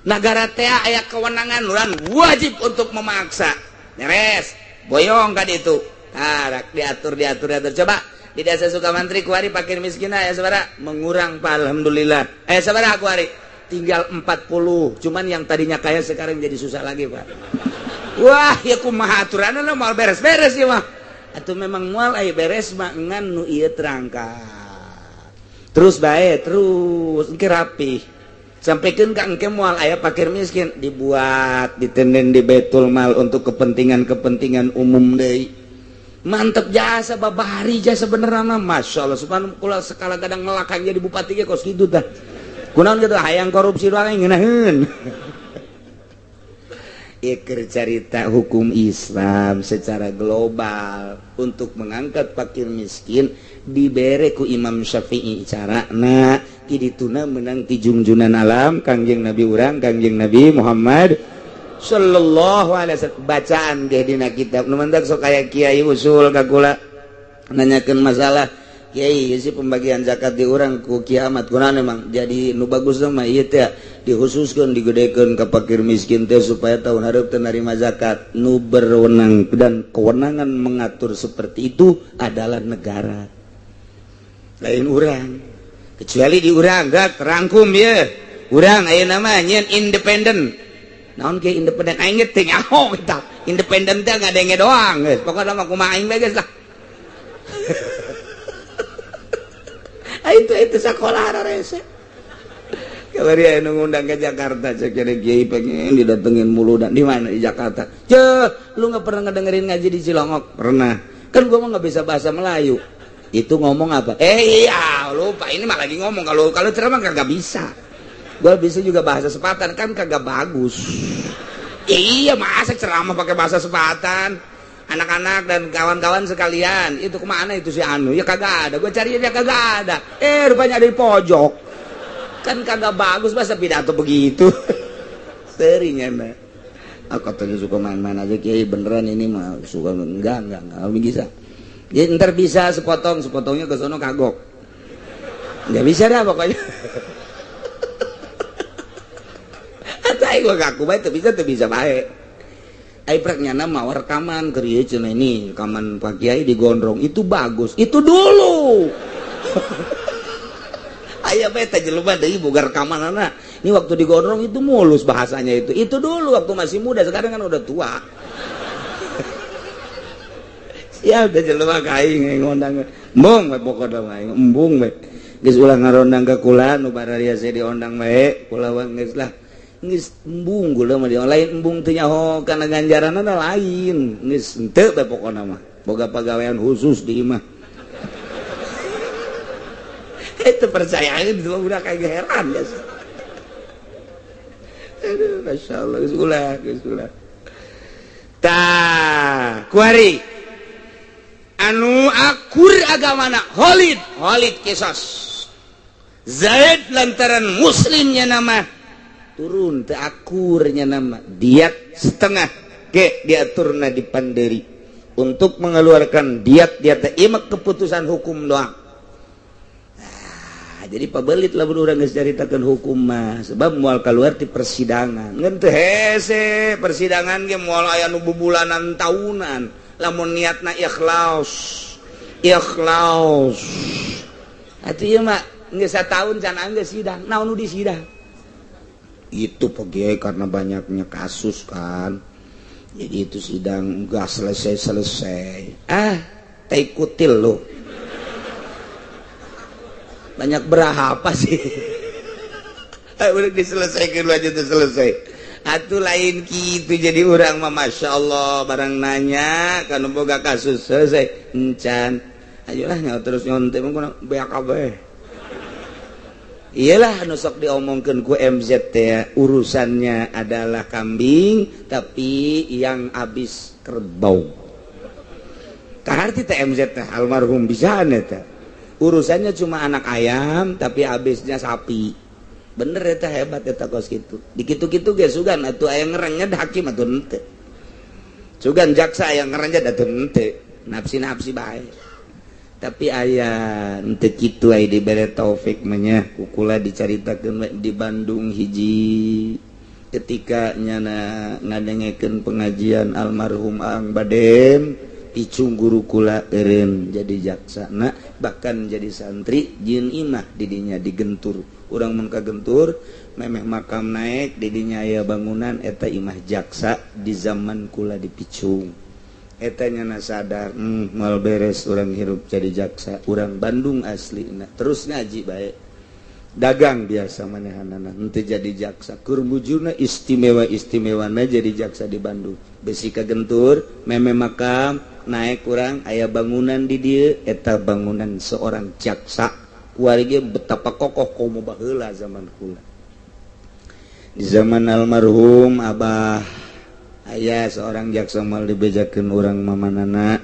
Negara teh aya kewenangan urang wajib untuk memaksa. Beres, boyong kan itu. Tarak diatur diatur diatur. Coba di desa Sukamantri kuari fakir miskin ya sabara mengurang Pak, alhamdulillah. Sabara kuari tinggal 40. Cuman yang tadinya kaya sekarang jadi susah lagi Pak. Wah, ya kumaha aturanna moal beres-beres ya mah. Atau memang moal aya beres mah ngan nu ieu terangkat. Terus bae terus engke rapi. Sampaikan ka engke moal aya fakir miskin dibuat ditenden di Baitul Mal untuk kepentingan-kepentingan umum deui. Mantep jasa babari jasa beneran mah Masya Allah. Subhanallah, kula sekala kadang ngelakang jadi bupati ge kos kitu tah. Kunaon gitu hayang korupsi doang ngeunaheun. Ieu carita hukum Islam secara global untuk mengangkat fakir miskin dibere ku Imam Syafi'i carana kidituna menang ti jungjunan alam Kangjeng Nabi urang Kangjeng Nabi Muhammad sallallahu alaihi wasallam. Bacaan ge dina kitab nu mantak sok aya kiai usul ka kula nanyakeun masalah kiai si pembagian zakat di urang ku kiamat kunaon emang jadi nu bagus mah ieu teh dikhususkeun digedekeun ka fakir miskin teh supaya tahun hareup teu narima zakat. Nu berwenang dan kewenangan mengatur seperti itu adalah negara, lain urang. Kecuali di urang gak terangkum ya urang ayeuna mah nyieun independen. Naon ke independen aing ge teu nyaho eta independen teh ngadenge doang geus pokona mah kumaha aing bae geus lah. Itu sekolah rese. Kamari aya nu ngundang ke Jakarta, cek jadi kiai pengen didatengin mulu dan di mana di Jakarta. Ceh, lu nggak pernah ngedengerin ngaji di Cilongok? Pernah. Kan gua mah nggak bisa bahasa Melayu. Itu ngomong apa? Iya, lupa. Ini mah lagi ngomong. Kalau kalau ceramah kagak bisa. Gua bisa juga bahasa Sepatan kan kagak bagus. Iya, masa ceramah pakai bahasa Sepatan? Anak-anak dan kawan-kawan sekalian, itu kemana itu si Anu? Ya kagak ada. Gua cari dia kagak ada. Rupanya ada di pojok. Kan kagak bagus masa pidato begitu. Seringnya, Mbak. Aku katanya suka main-main aja kiai, beneran ini mah suka enggak bisa. Ya ntar bisa sepotong, sepotongnya ke sono kagok. Nggak bisa dah pokoknya. Atau gua ngaku bae teu bisa bae. Ai prek nyana mau rekaman keur ieu cenah ini rekaman Pak Kiai digondrong itu bagus. Itu dulu. Aya bae teh jelema deui boga rekamanana. Ini waktu digondrong itu mulus bahasanya itu. Itu dulu waktu masih muda, sekarang kan udah tua. Ya udah jelema ka aing ngondang. Embung we pokona mah aing embung we. Geus ulah ngarondang ka kula nu bararia saya diondang bae, kula geus lah. Geus embung gula mah dia lain, embung teu nyaho kana ganjaranna lain, geus henteu bae pokona mah. Boga pagawean khusus di imah. Itu percaya itu udah kayak heran ya. Aduh, masya Allah, geus ulah, geus ulah. Tah, kuari anu akur agamana Khalid, Khalid kisos Zaid lantaran muslimnya nama turun teu akurnya nama diat setengah ke diaturna di panderi untuk mengeluarkan diat. Diat teh ieu keputusan hukum doang. Ah, jadi pabelit lah urang geus caritakeun hukum mah, sebab moal keluar di persidangan. Ngan teu hese persidangan ge, moal aya nu bubulanan tahunan lamun niatna ikhlas ikhlas. Atuh ieu mah geus satahun can geus sidang, naon nu disidang itu? Pergi karena banyaknya kasus kan, jadi itu sidang enggak selesai-selesai. Ah, tai kutil lo, banyak berapa sih? Udah diselesaikan aja tuh selesai atuh, lain gitu. Jadi orang mah masya Allah, barang nanya kan boga kasus selesai encan, ayolah nyawa terus nyontek mah BAKB. Iyalah, nu sok diomongkeun ku MZ teh, urusannya adalah kambing tapi yang habis kerbau. Kaharti teh MZ teh almarhum bisa eta. Urusannya cuma anak ayam tapi habisnya sapi. Bener eta, hebat eta kos kitu. Dikitu-kitu ge sugan atuh aya ngerenyed hakim atuh henteu. Sugan jaksa aya ngerenyed atuh henteu. Nafsi-nafsi bae. Tapi aya henteu kitu, aya dibere taufik mah nya. Kukula dicaritakeun di Bandung hiji ketika nyana ngadengekeun pengajian almarhum Ang Badem Icung, guru kula, eureun jadi jaksana, bahkan jadi santri jieun imah didinya di Gentur. Urang mun ka Gentur, memeh makam naik, didinya aya bangunan eta imah jaksa di zaman kula di Picung. Eta nyana sadar, moal beres urang hirup jadi jaksa. Urang Bandung asli, terus ngaji baik, dagang biasa manehanana, henteu jadi jaksa. Keur mujurna istimewa istimewana jadi jaksa di Bandung. Besi ka Gentur, meme makam naik kurang, aya bangunan di dieu, eta bangunan seorang jaksa. Kuari ge betapa kokoh komo baheula zaman kula. Di zaman almarhum Abah aya seorang jaksa, mal dibejakeun urang mamanana.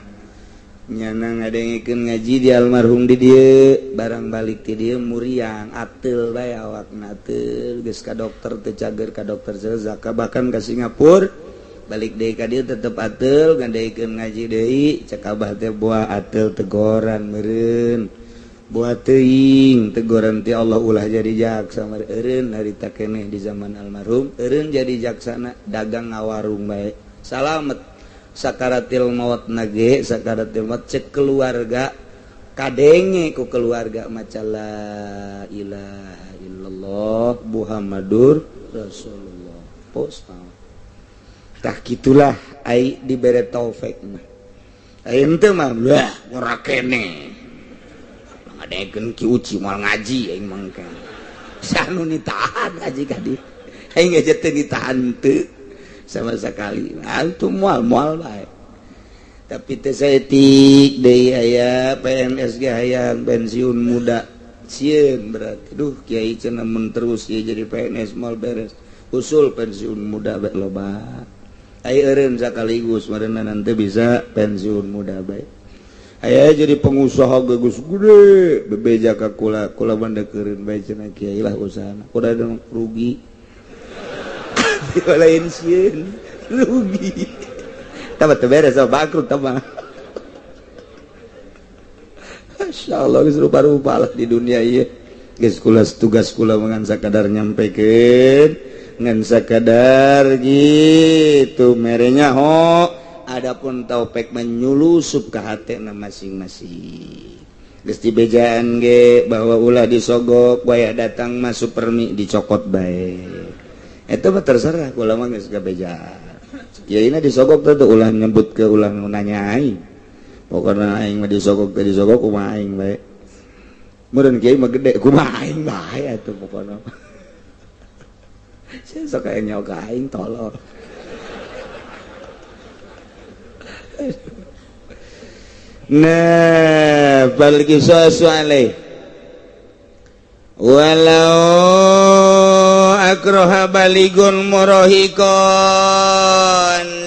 Nyana ngadengikeun ngaji di almarhum di dieu, barang balik ti dieu muriang, ateul bae awakna, ateul. Geus ka dokter teu cager, ka dokter zaka, bahkan ka Singapura, balik deui ka dieu tetep ateul. Ngadengikeun ngaji deui, cek abah teh, "Buah ateul tegoran meureun, buah teuing tegoran ti Allah, ulah jadi jaksa." Eureun harita keneh di zaman almarhum, eureun jadi jaksana, dagang ngawarung bae. Salamet sakaratil maut nage, sakaratil maut cek keluarga, kadenge ku keluarga maca la ilaha illallah Muhammadur Rasulullah. Pos tah gitulah ai dibere taufik mah. Ai henteu mah lah ora kene ngadengekeun Ki Uci, moal ngaji aing mangka sanu ditahan ngaji ka dieu. Aing aja teu ditahan teu sama sekali antum, moal moal bae. Tapi teh saeutik deui aya PNS ge hayang pensiun muda, sieun berarti. "Duh kiai," cenah, "mun terus ieu jadi PNS moal beres, usul pensiun muda bae." Loba ai eureun sakaligus meureunna nanti bisa pensiun muda bae. Aya jadi pengusaha geus gede, bebeja ka kula, "Kula bandekeureun bae," cenah, "kiai lah usahana." Kuda dong rugi, lain sieun rugi, tambah teu beres, bangkrut tambah. Masya Allah, geus rupa-rupa lah di dunia ieu. Geus kula tugas kula ngan sakadar nyampaikan, ngan sakadar gitu merenya ho. Adapun taufik menyulusup ke hatena masing-masing. Geus dibejaan ge bahwa ulah disogok, waya datang masuk permi dicokot bae. Eta mah terserah, kula mah geus kabejaan. Ya ini disogok tuh ulah nyebut ke, ulah nanya aing. Pokoknya aing mah disogok teh disogok, kumaha aing bae. Meureun kiai mah gede, kumaha aing bae atuh pokokna. Sok aya nyawa ka aing tolol. Nah, bal qisasu alaih. Walau akroha baligun murahikon,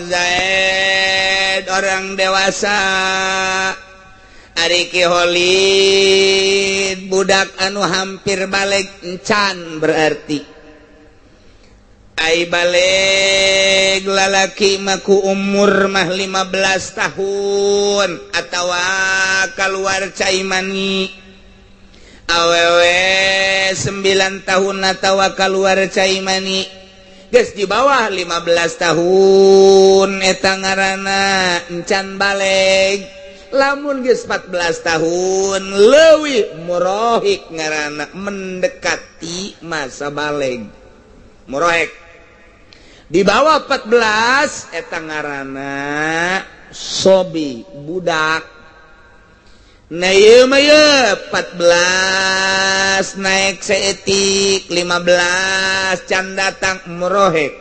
Zaid orang dewasa, Ari Ki Holid budak anu hampir balik encan, berarti ai balik lalaki maku umur mah 15 tahun atawa keluar cai mani, awewe 9 tahun atawa keluar cai mani. Geus di bawah 15 tahun eta ngaranna encan balik. Lamun geus 14 tahun leuwih, murohik ngaranna, mendekati masa balik murohik. Di bawah 14 eta ngaranna sobi, budak. Nah, ieu mah ye 14 naik saeutik, 15 can datang murohik.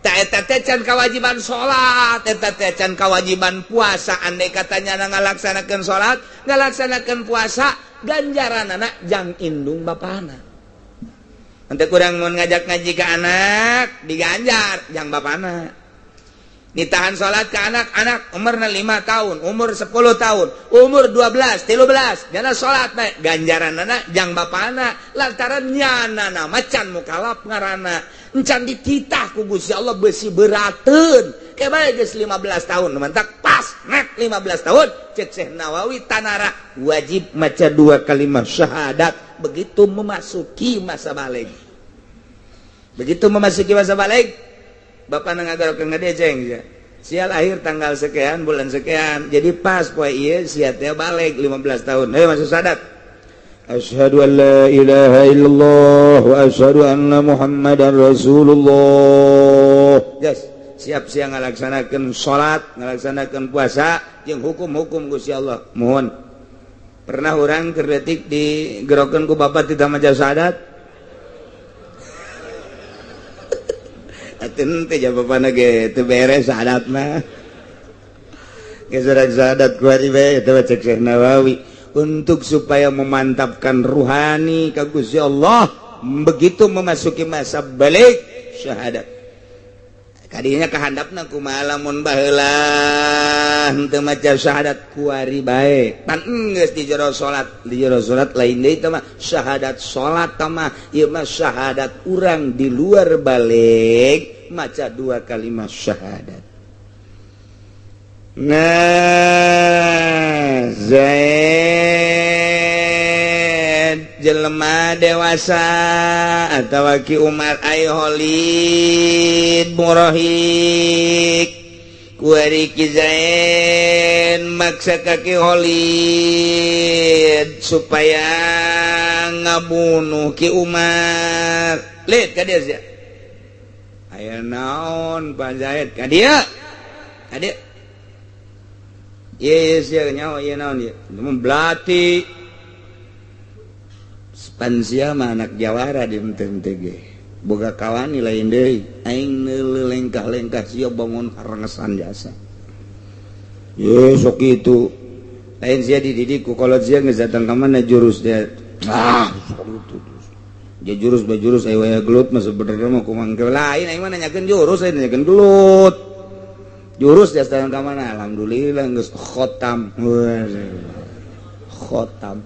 Tak, eta teh can kewajiban salat, eta teh can kewajiban puasa. Andai katanya ngalaksanakeun salat, ngalaksanakeun puasa, ganjaran anak jang indung bapana. Nanti kurang mau ngajak ngaji ke anak, diganjar jang bapana. Ditahan salat ke anak, anak umurna 5 tahun, umur 10 tahun, umur 12, 13, jana salat bae, ganjaran anak jang bapana, lantaran nyana nama can mukalaf ngaranna. Encan dititah ku Gusti Allah besi berateun. Ke bae geus 15 tahun, mantak pas nek 15 tahun, cek Syekh Nawawi tanara wajib maca dua kalimat syahadat begitu memasuki masa balig. Begitu memasuki masa balig, bapak ngagarokeun ngedeceng ya. Sia lahir tanggal sekian, bulan sekian. Jadi pas poe ieu sia teh balig 15 tahun. Ayo masuk syahadat. Asyhadu an la ilaha illallah wa asyhadu anna Muhammadan Rasulullah. Yes, siap sia ngalaksanakeun salat, ngalaksanakeun puasa jeung hukum-hukum Gusti Allah. Mohon. Pernah orang keur leutik digerokeun ku bapak tidak maca syahadat? Atuh teh bapana ge teu beres syahadat mah. Geus urang syahadat kuari bae eta cek Syekh Nawawi untuk supaya memantapkan ruhani ka Gusti Allah begitu memasuki masa balik syahadat. Kadinya kahandapna kumaha lamun baheula henteu maca syahadat kuari bae. Pan geus di jero salat, di jero salat lain deui teh mah syahadat salat teh mah, ieu mah syahadat urang di luar balik maca dua kalimat syahadat. Nah, Zaid jelema dewasa atau Ki Umar ay Holid murahik, kuari Ki Zaid maksa ka Ki Holid supaya ngabunuh Ki Umar. Lihat ka dia sia. Aya naon Pak Zaid ka dia? Ka dia. Ye sia nyawa ieu naon ieu? Belati. Pansia mah anak jawara di MTG. Boga kawani lain deui. Aing neuleuh lengkah-lengkah sia bangun harengesan jasa. Ye sok itu. Lain sia dididik ku kolot sia geus datang ka mana jurus dia. Ah, sok itu. Dia jurus ba jurus aya waya gelut mah sebenarnya mah kumaha lain aing mah nanyakeun jurus, aing nanyakeun gelut. Jurus dia datang ka mana? Alhamdulillah geus khotam. Khotam.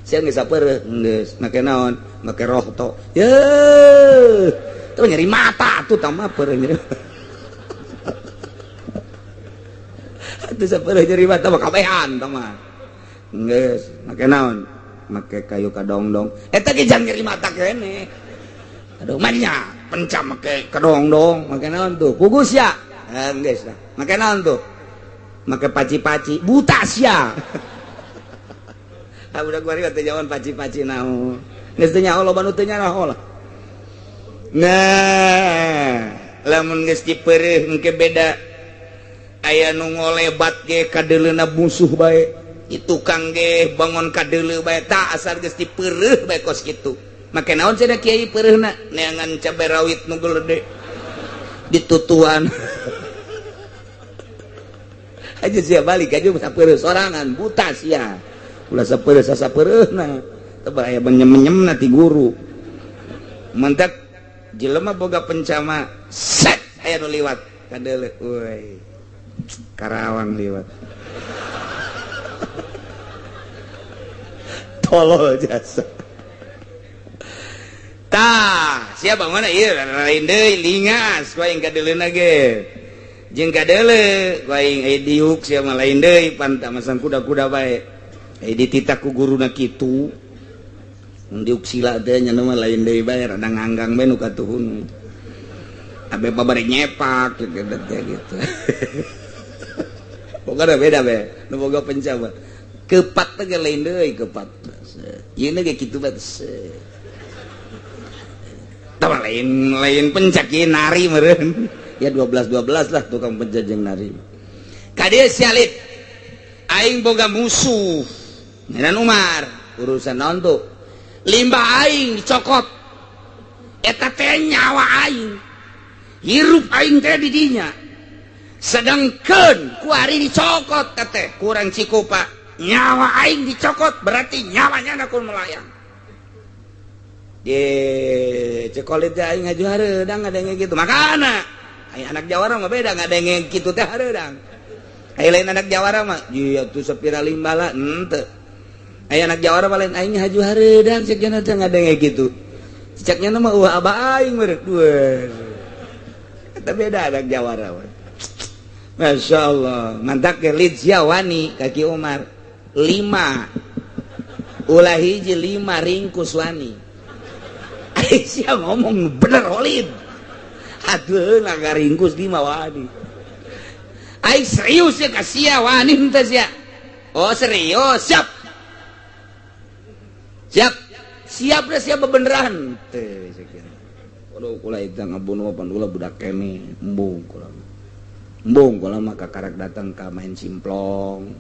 Sia geus sapeureuh geus make naon? Make rohto. Ye. Teu nyeri mata atuh tah mah peureuh nyeri. Atuh sapeureuh nyeri mata mah kabehan tah mah. Geus make naon? Make kayu kadongdong. Eta ge jang nyeri mata keneh. Aduh manya pencam make kadongdong, make naon tuh? Pugus ya. Geus lah. Make naon tuh? Make paci-paci, buta sia. Ah udah gua teh jawan paci-paci naon. Geus teu nyaho loba nu teu nyaho lah. Nah, lamun geus dipeureuh engke beda. Aya nu ngolebat ge kadeuleuna musuh bae. Itu tukang ge bangun kadeuleu bae, tak asal geus dipeureuh bae kos kitu. Make naon cenah kiai peureuhna? Neangan cabe rawit nu gede ditutuan. Aja sia balik aja sapeureut sorangan buta sia. Ulah sapeureut sasapeureuna. Teu aya menyem-menyemna ti guru. Mentak jelema boga pencama set aya nu liwat kadeuleu euy. Karawang liwat. Tolol jasa. Tah, siapa mana ieu lain deui lingas ku aing kadeuleuna ge. Jeung kadeuleu ku aing aya diuk sia mah lain deui pan masang kuda-kuda bae. Aya dititah ku guruna kitu. Mun diuk sila teh nya mah lain deui bae rada nganggang bae nu katuhun. Abe babari nyepak gitu teh gitu. Pokokna beda bae, nu boga penca mah. Kepat teh lain deui kepat. Ieu ge kitu bae. Tah lain lain pencak ieu nari meureun. Ya 12 12 lah tukang pencak jeung nari. Ka dieu sialit. Aing boga musuh. Ngaran Umar, urusan naon tuh? Limbah aing dicokot. Eta teh nyawa aing. Hirup aing teh di dinya. Sedangkeun ku ari dicokot teh kurang Cikupa. Nyawa aing dicokot berarti nyawanya ku melayang. Ye, cekolit teh aing ngaju hareudang ngadenge gitu. Makana aing anak jawara mah beda ngadenge kitu teh hareudang. Aing lain anak jawara mah, ieu tuh sapira limbala henteu. Aing anak jawara mah lain aing haju hareudang cek nya teh ngadenge kitu. Cek nya mah eueuh abah aing meureun. Duh. Eta beda anak jawara mah. Masya Allah, mantak ke lid sia wani kaki Umar 5 ulah hiji 5 ringkus wani. Aisyah ngomong bener Holid. Aduh, naga ringkus di wani. Aing serius ya kasih wani henteu sia. Oh serius, siap. Siap. Siap dah siap bebeneran. Teu sakieu. Waduh kula itu ngabunuh pan ulah budak kene, embung kula. Embung kula mah kakarak datang ka main simplong,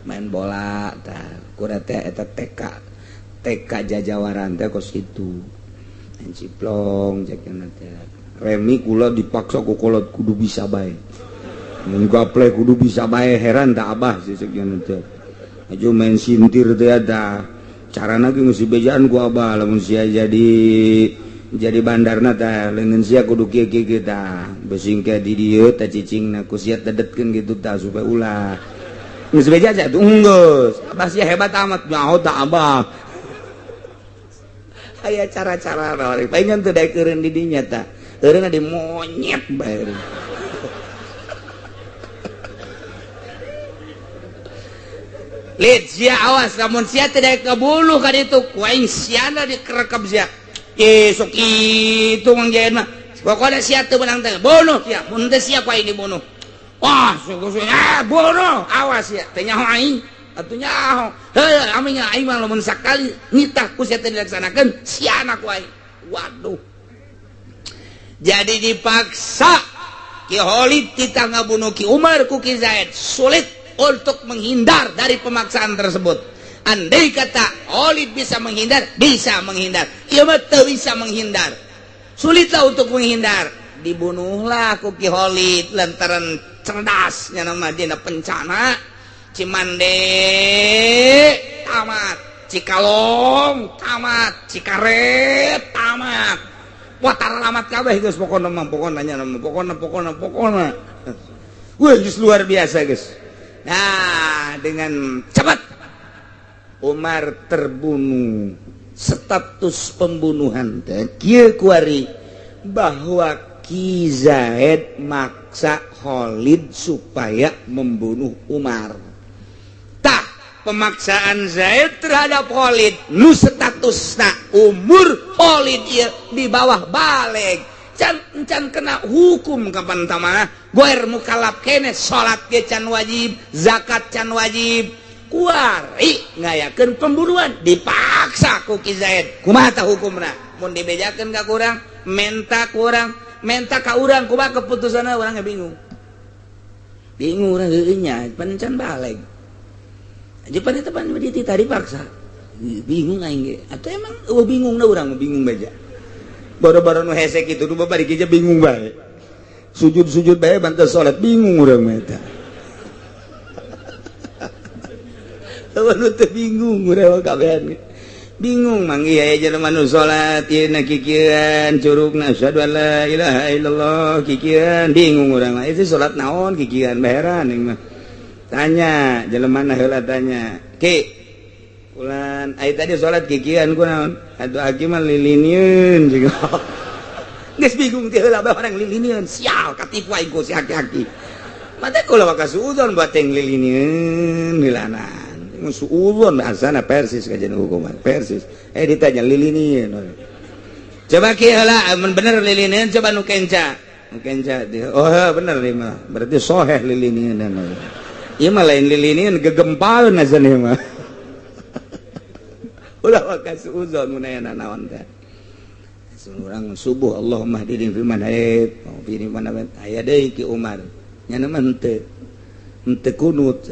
main bola tah. Kura teh eta TK. TK jajawaran teh kos kitu. Main ciplong cek teh. Remi kula dipaksa ku kolot kudu bisa bae. Mun gaple kudu bisa bae heran tak abah sih cek teh. Aju main sintir teh ada. Carana ge geus dibejaan ku abah lamun sia jadi bandarna teh leungeun sia kudu kieu-kieu kieu tah. Besing ke di dieu teh cicingna ku sia tedetkeun kitu tah supaya ulah. Geus beja aja tuh geus. Abah sia hebat amat nyaho tah abah. Aya cara-cara naon palingan teu daek eureun di dinya tah. Eureunna di monyet bae. Lid sia awas lamun sia teu daek kabunuh ka ditu ku aing siana dikerekep sia. Sok kitu Mang Jain mah. Pokona sia teu meunang teh bunuh sia. Mun teu sia ku aing dibunuh. Wah, bunuh awas sia teu nyaho aing. Atuh nyaho. Heuh, aming aing mah lamun sakali nitah ku sia teu dilaksanakeun siana ku aing. Waduh. Jadi dipaksa Ki Khalid kita ngabunuh Ki Umar ku Ki Zaid. Sulit untuk menghindar dari pemaksaan tersebut. Andai kata Khalid bisa menghindar, bisa menghindar. Ieu mah teu bisa menghindar. Sulitlah untuk menghindar. Dibunuhlah ku Ki Khalid lantaran cerdasnya nama dina pencana. Cimande tamat, Cikalong tamat, Cikaret tamat. Wah taralamat kabeh geus pokona mah pokona nya mah pokona pokona pokona. Wah geus luar biasa geus. Nah, dengan cepat Umar terbunuh. Status pembunuhan teh kieu kuari bahwa Ki Zaid maksa Khalid supaya membunuh Umar. Tah, pemaksaan Zaid terhadap Khalid nu statusna umur Khalid ieu di bawah balig. Can can kena hukum kapan tamana goer mukalaf kene salat ge can wajib, zakat can wajib. Kuari ngayakeun pembunuhan dipaksa ku Ki Zaid. Kumaha tah hukumna? Mun dibejakeun ka kurang, menta kurang, menta ka urang kumaha keputusanna urang ge bingung. Bingung urang heueuh nya, pan can baleg. Jeung pan eta pan dititah dipaksa. Bingung aing ge. Atuh emang eueuh bingungna urang mah bingung bae. Boro-boro nu hese kitu nu bari kieu bingung bae. Sujud-sujud bae bantu salat bingung urang mah eta. Eueuh nu teu bingung urang kabehan. Bingung manggih aya jelema nu salat ieu na kikieuan curugna asyhadu an la ilaha illallah kikieuan bingung urang mah. Itu salat naon kikieuan baheran aing mah. Tanya jelema na heula tanya. Ki ulan ai tadi salat kikieuan kunaon? Atuh aki mah lilinieun juga. Geus bingung teh heula bae orang lilinieun sial katipu aing ku si aki-aki. Mata kula maka suudzon bateng lilinieun heulana. Suudzon asana persis kajian hukuman persis. Ditanya lilinieun. Coba ki heula mun bener lilinieun coba nu kenca. Nu kenca oh bener ieu mah. Berarti soheh lilinieun. Ieu mah lain lilinieun gegempal azan ieu mah. Ulah maka suudzon mun aya naon teh. Urang subuh Allahumma hdini fi man hadait, wa fi man hadait. Aya deui Ki Umar. Nya mah henteu. Henteu kunut.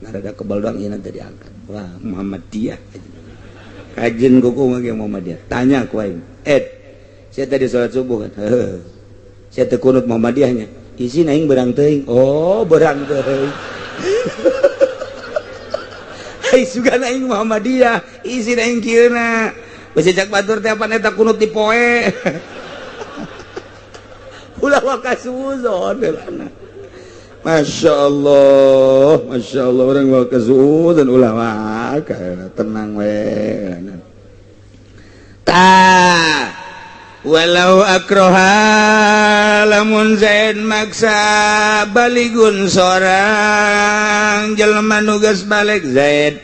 Rada kebal doang ieu nanti diangkat. Wah, Muhammadiyah. Kajen kuku mah ge Muhammadiyah. Tanya ku aing. Saya tadi salat subuh kan. Heuh. Saya teu kunut Muhammadiyahnya. Izin aing berang teuing. Oh, berang teuing. Ai sugan aing Muhammadiyah, izin aing kieuna. Besi cak batur teh apan eta kunut di poe. Ulah waka suuzon heulana. Masya Allah orang waka suuzon ulah waka tenang we. Ta walau akroha lamun Zaid maksa baligun sorang jelema nu geus balik Zaid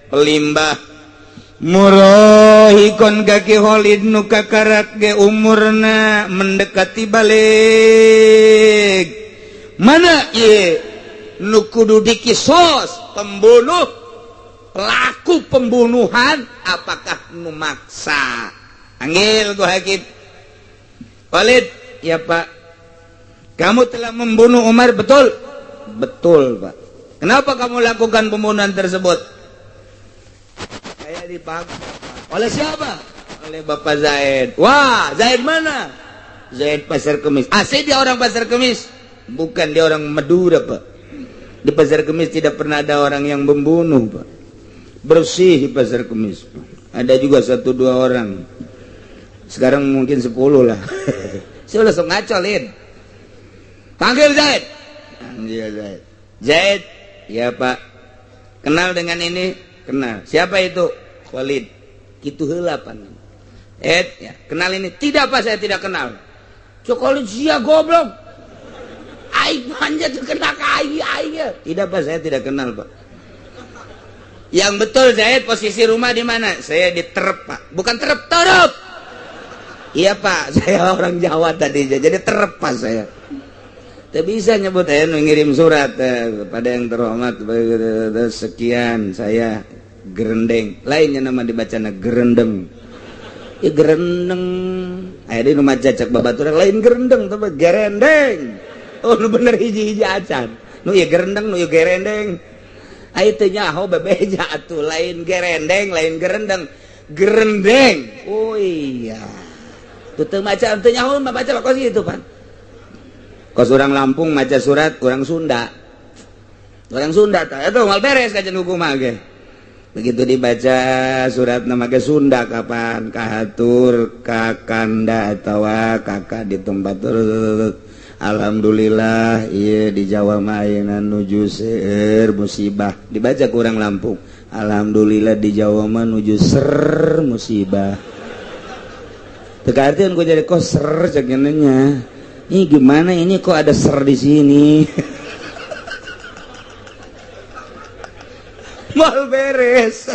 limbah murohikon kaki Khalid nu kakarak ge umurna mendekati balik mana ieu nu kudu dikisos pembunuh pelaku pembunuhan apakah nu maksa panggil ku hakim Khalid ya Pak kamu telah membunuh Umar betul betul Pak kenapa kamu lakukan pembunuhan tersebut? Saya dipaksa. Oleh siapa? Oleh Bapak Zaid. Wah, Zaid mana? Zaid Pasar Kemis. Asli dia orang Pasar Kemis? Bukan, dia orang Madura, Pak. Di Pasar Kemis tidak pernah ada orang yang membunuh, Pak. Bersih di Pasar Kemis. Ada juga satu dua orang. Sekarang mungkin 10 lah. Saya langsung ngacolin. Panggil Zaid. Panggil Zaid. Zaid, ya Pak. Kenal dengan ini? Kenal. Siapa itu? Khalid. Kitu heula pan. Ya, kenal ini? Tidak Pak, saya tidak kenal. Cok Khalid sia goblok. Aing manja tuh kena ka aing aing. Tidak Pak, saya tidak kenal, Pak. Yang betul Zaid posisi rumah di mana? Saya di Terep, Pak. Bukan Terep, Terep. Iya Pak, saya orang Jawa tadi, jadi Terep Pak saya. Tak bisa nyebut ngirim surat kepada yang terhormat sekian saya gerendeng. Lainnya nama dibacana gerendeng. Ya gerendeng. Aya di nu maca cek babaturan lain gerendeng tapi gerendeng. Oh nu bener hiji-hiji acan. Nu ieu gerendeng, nu ieu gerendeng. Aya teu nyaho bebeja atuh lain gerendeng, lain gerendeng. Gerendeng. Oh iya. Tuh teu maca teu nyaho mah baca kos kitu pan. Kos orang Lampung maca surat orang Sunda. Orang Sunda tah eta moal beres kajian hukum mah ge. Begitu dibaca surat nama ke Sunda kapan kahatur kakanda atawa kakak di tempat alhamdulillah iya di Jawa mah ayeuna nuju seueur musibah dibaca kurang Lampung alhamdulillah di Jawa mah nuju ser musibah teu kaartian ku jadi kok ser cek nya. Ini gimana ini kok ada ser di sini? Mal beres.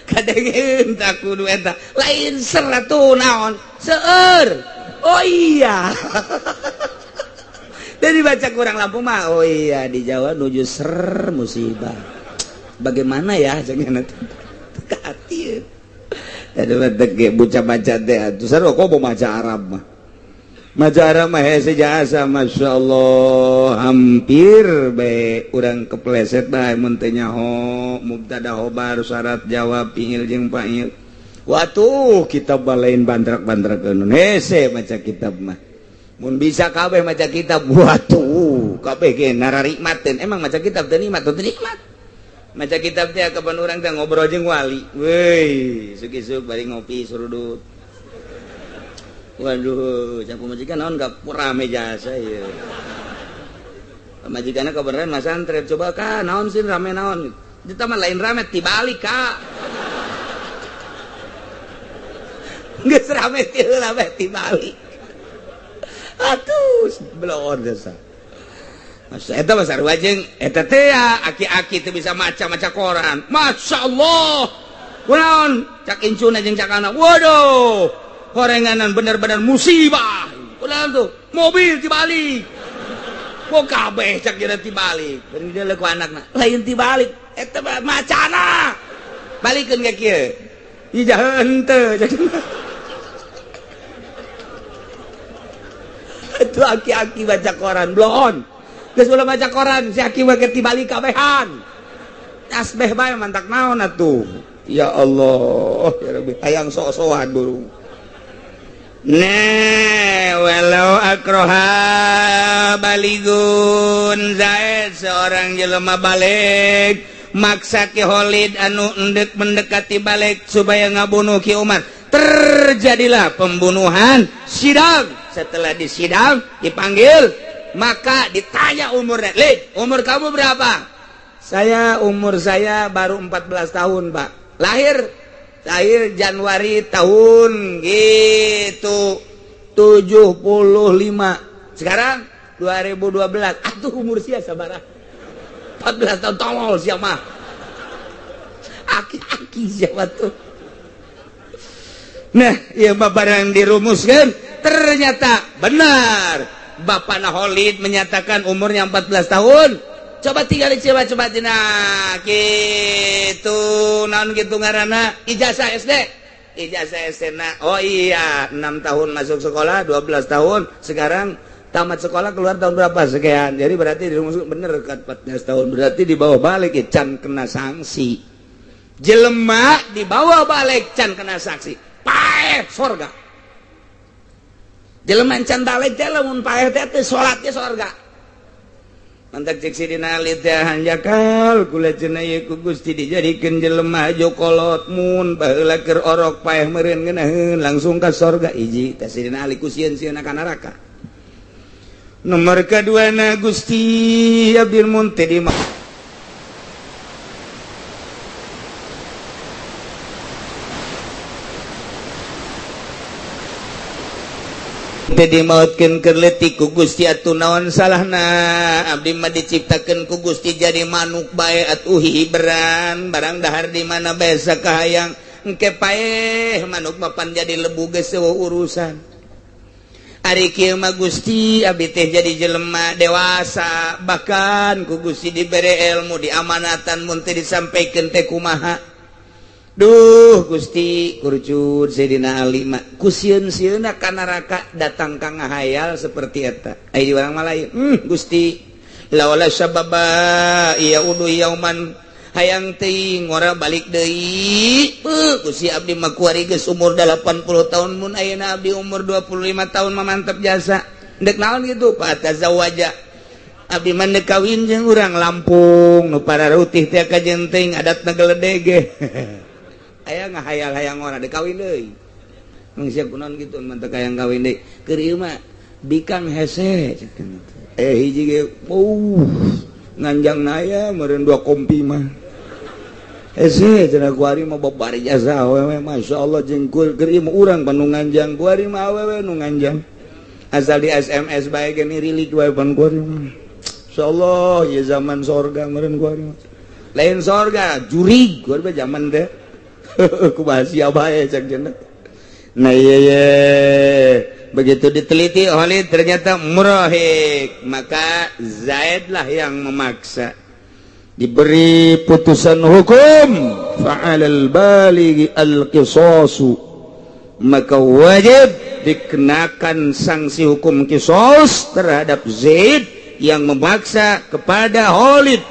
Kadengin tak kudu eta. Lain ser atuh naon? Seueur. Oh iya. Jadi baca kurang Lampung mah. Oh iya di Jawa nuju ser musibah. Bagaimana ya jangan hati. Ada bocah baca teh atuh sarua kok mau maca Arab mah. Maca Arab mah hese jasa, Masya Allah, hampir bae urang kepleset bae mun teu nyaho mubtada, khobar, syarat, jawab, fiil jeung fa'il. Watuh, kitab lain bandrak-bandrakeun, hese maca kitab mah. Mun bisa kabeh maca kitab, watuh, kabeh ge nararikmateun. Emang maca kitab teu nikmat? Teu nikmat maca kitab teh. Kapan urang teh ngobrol jeung wali, weuy, isuk-isuk bari ngopi surudut. Waduh, cak pamajikan, naon gak rame jasa ieu. Pamajikanna kebenaran masantren, coba ka naon sih rame naon? Itu mah lain rame, tibalik ka. Geus rame ti heula bae tibalik. Atuh, belon desa. Masa eta mah sarua jeung eta teh ya, aki-aki teu bisa maca-maca koran. Masya Allah. Kunaon? Cak incuna jeung cak anak. Waduh, horenganan bener-bener musibah. Kunaon tuh? Mobil dibalik. Kok kabeh cak jera tibalik. Bari dia ku anakna. Lain tibalik, eta mah macana. Balikeun ka kieu. Ijah henteu. Itu aki-aki baca koran bloon. Geus ulah baca koran, si aki mah tibalik kabehan. Tasbih bae mantak naon atuh. Ya Allah, ya Rabbi, hayang sok-sokan burung. Nah, walau akroha baligun Zaid, seorang jelema balig maksa Ki Khalid anu endek mendekati balig supaya ngabunuh Ki Umar. Terjadilah pembunuhan. Sidang, setelah disidang dipanggil, maka ditanya umurnya. "Lid, umur kamu berapa?" "Saya, umur saya baru 14 tahun, Pak. Lahir, lahir Januari tahun gitu 75, sekarang 2012, atuh umur sia sabaraha?" "14 tahun." "Tolol sia mah, aki-aki siapa tuh." Nah, ieu mah barang dirumuskan, ternyata benar Bapak Khalid menyatakan umurnya 14 tahun. Coba tinggal, coba coba dina gitu naon gitu ngaranna ijazah SD, ijazah SD na. Oh iya, 6 tahun masuk sekolah, 12 tahun. Sekarang tamat sekolah keluar tahun berapa sekian, jadi berarti dirumuskan bener kan 14 tahun. Berarti dibawa balig ya, can kena sanksi. Jelema dibawa balig can kena sanksi, paeh sorga. Jelema can balig teh lamun paeh teh teh salatnya sorga. Mantak cek Sidina Ali teh, hanjakal kula cenah ieu ku Gusti dijadikeun jelema jo kolot, mun baheula keur orok paeh meureun ngeunaheun langsung ka sorga. Hiji teh Sidina Ali ku sieun-sieunna ka neraka. Nomor kedua na, Gusti, abdi mun teh di dimautkeun keur leutik ku Gusti, atuh naon salahna? Abdi mah diciptakeun ku Gusti jadi manuk bae atuh, hiberan barang dahar di mana bae sakahayang. Engke paeh manuk mah pan jadi lebu geus urusan. Ari kieu mah Gusti, abdi teh jadi jelema dewasa, bahkan ku Gusti dibere ilmu, diamanatan, mun teu disampaikeun teh kumaha? Duh Gusti, kurcut Sayyidina Ali mah ku sieun-sieunna ka neraka datang ka ngahayal seperti eta. Aya di urang mah lain. Gusti, laula sababa ya udu yauman, hayang teuing ngora balik deui. Gusti, abdi mah kuari geus umur 80 tahun, mun ayeuna abdi umur 25 tahun mah mantep jasa. Ndek naon gitu? Fa tazawaja, abdi mah ndek kawin jeung urang Lampung nu pararutih teh kajen teuing adatna geledege. Aya ngahayal hayang ngora dek kawin deui. Mung siap kunaon kitu mantep hayang kawin deui? Keur ieu mah bikang hese eh hiji ge nganjang naya meureun dua kompi mah hese cenah. Kuari mah babari jasa awewe, masyaallah, jeung keur ieu mah urang pan nu nganjang, kuari mah awewe nu nganjang, asal di SMS bae ge rilik wae pan kuari mah. Insyaallah ya zaman sorga meureun kuari mah. Lain sorga, jurig kuari mah zaman teh kumaha sia bae cak cenah. Nah iya, iya. Begitu diteliti oleh ternyata murahik, maka Zaid lah yang memaksa. Diberi putusan hukum, fa'alal balighi al-qisasu. Maka wajib dikenakan sanksi hukum kisos terhadap Zaid yang memaksa kepada Khalid,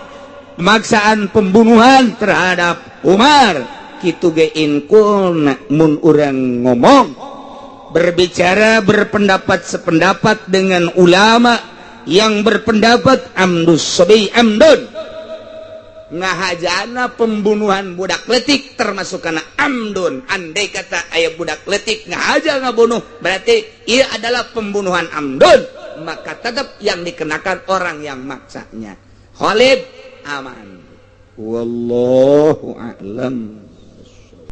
pemaksaan pembunuhan terhadap Umar. Kitu ge in mun urang ngomong, berbicara, berpendapat, sependapat dengan ulama yang berpendapat amdus sobi amdun, ngahajana pembunuhan budak letik termasuk karena amdun. Andai kata aya budak letik ngahaja ngabunuh, berarti ia adalah pembunuhan amdun, maka tetap yang dikenakan orang yang maksanya. Khalid aman. Wallahu a'lam.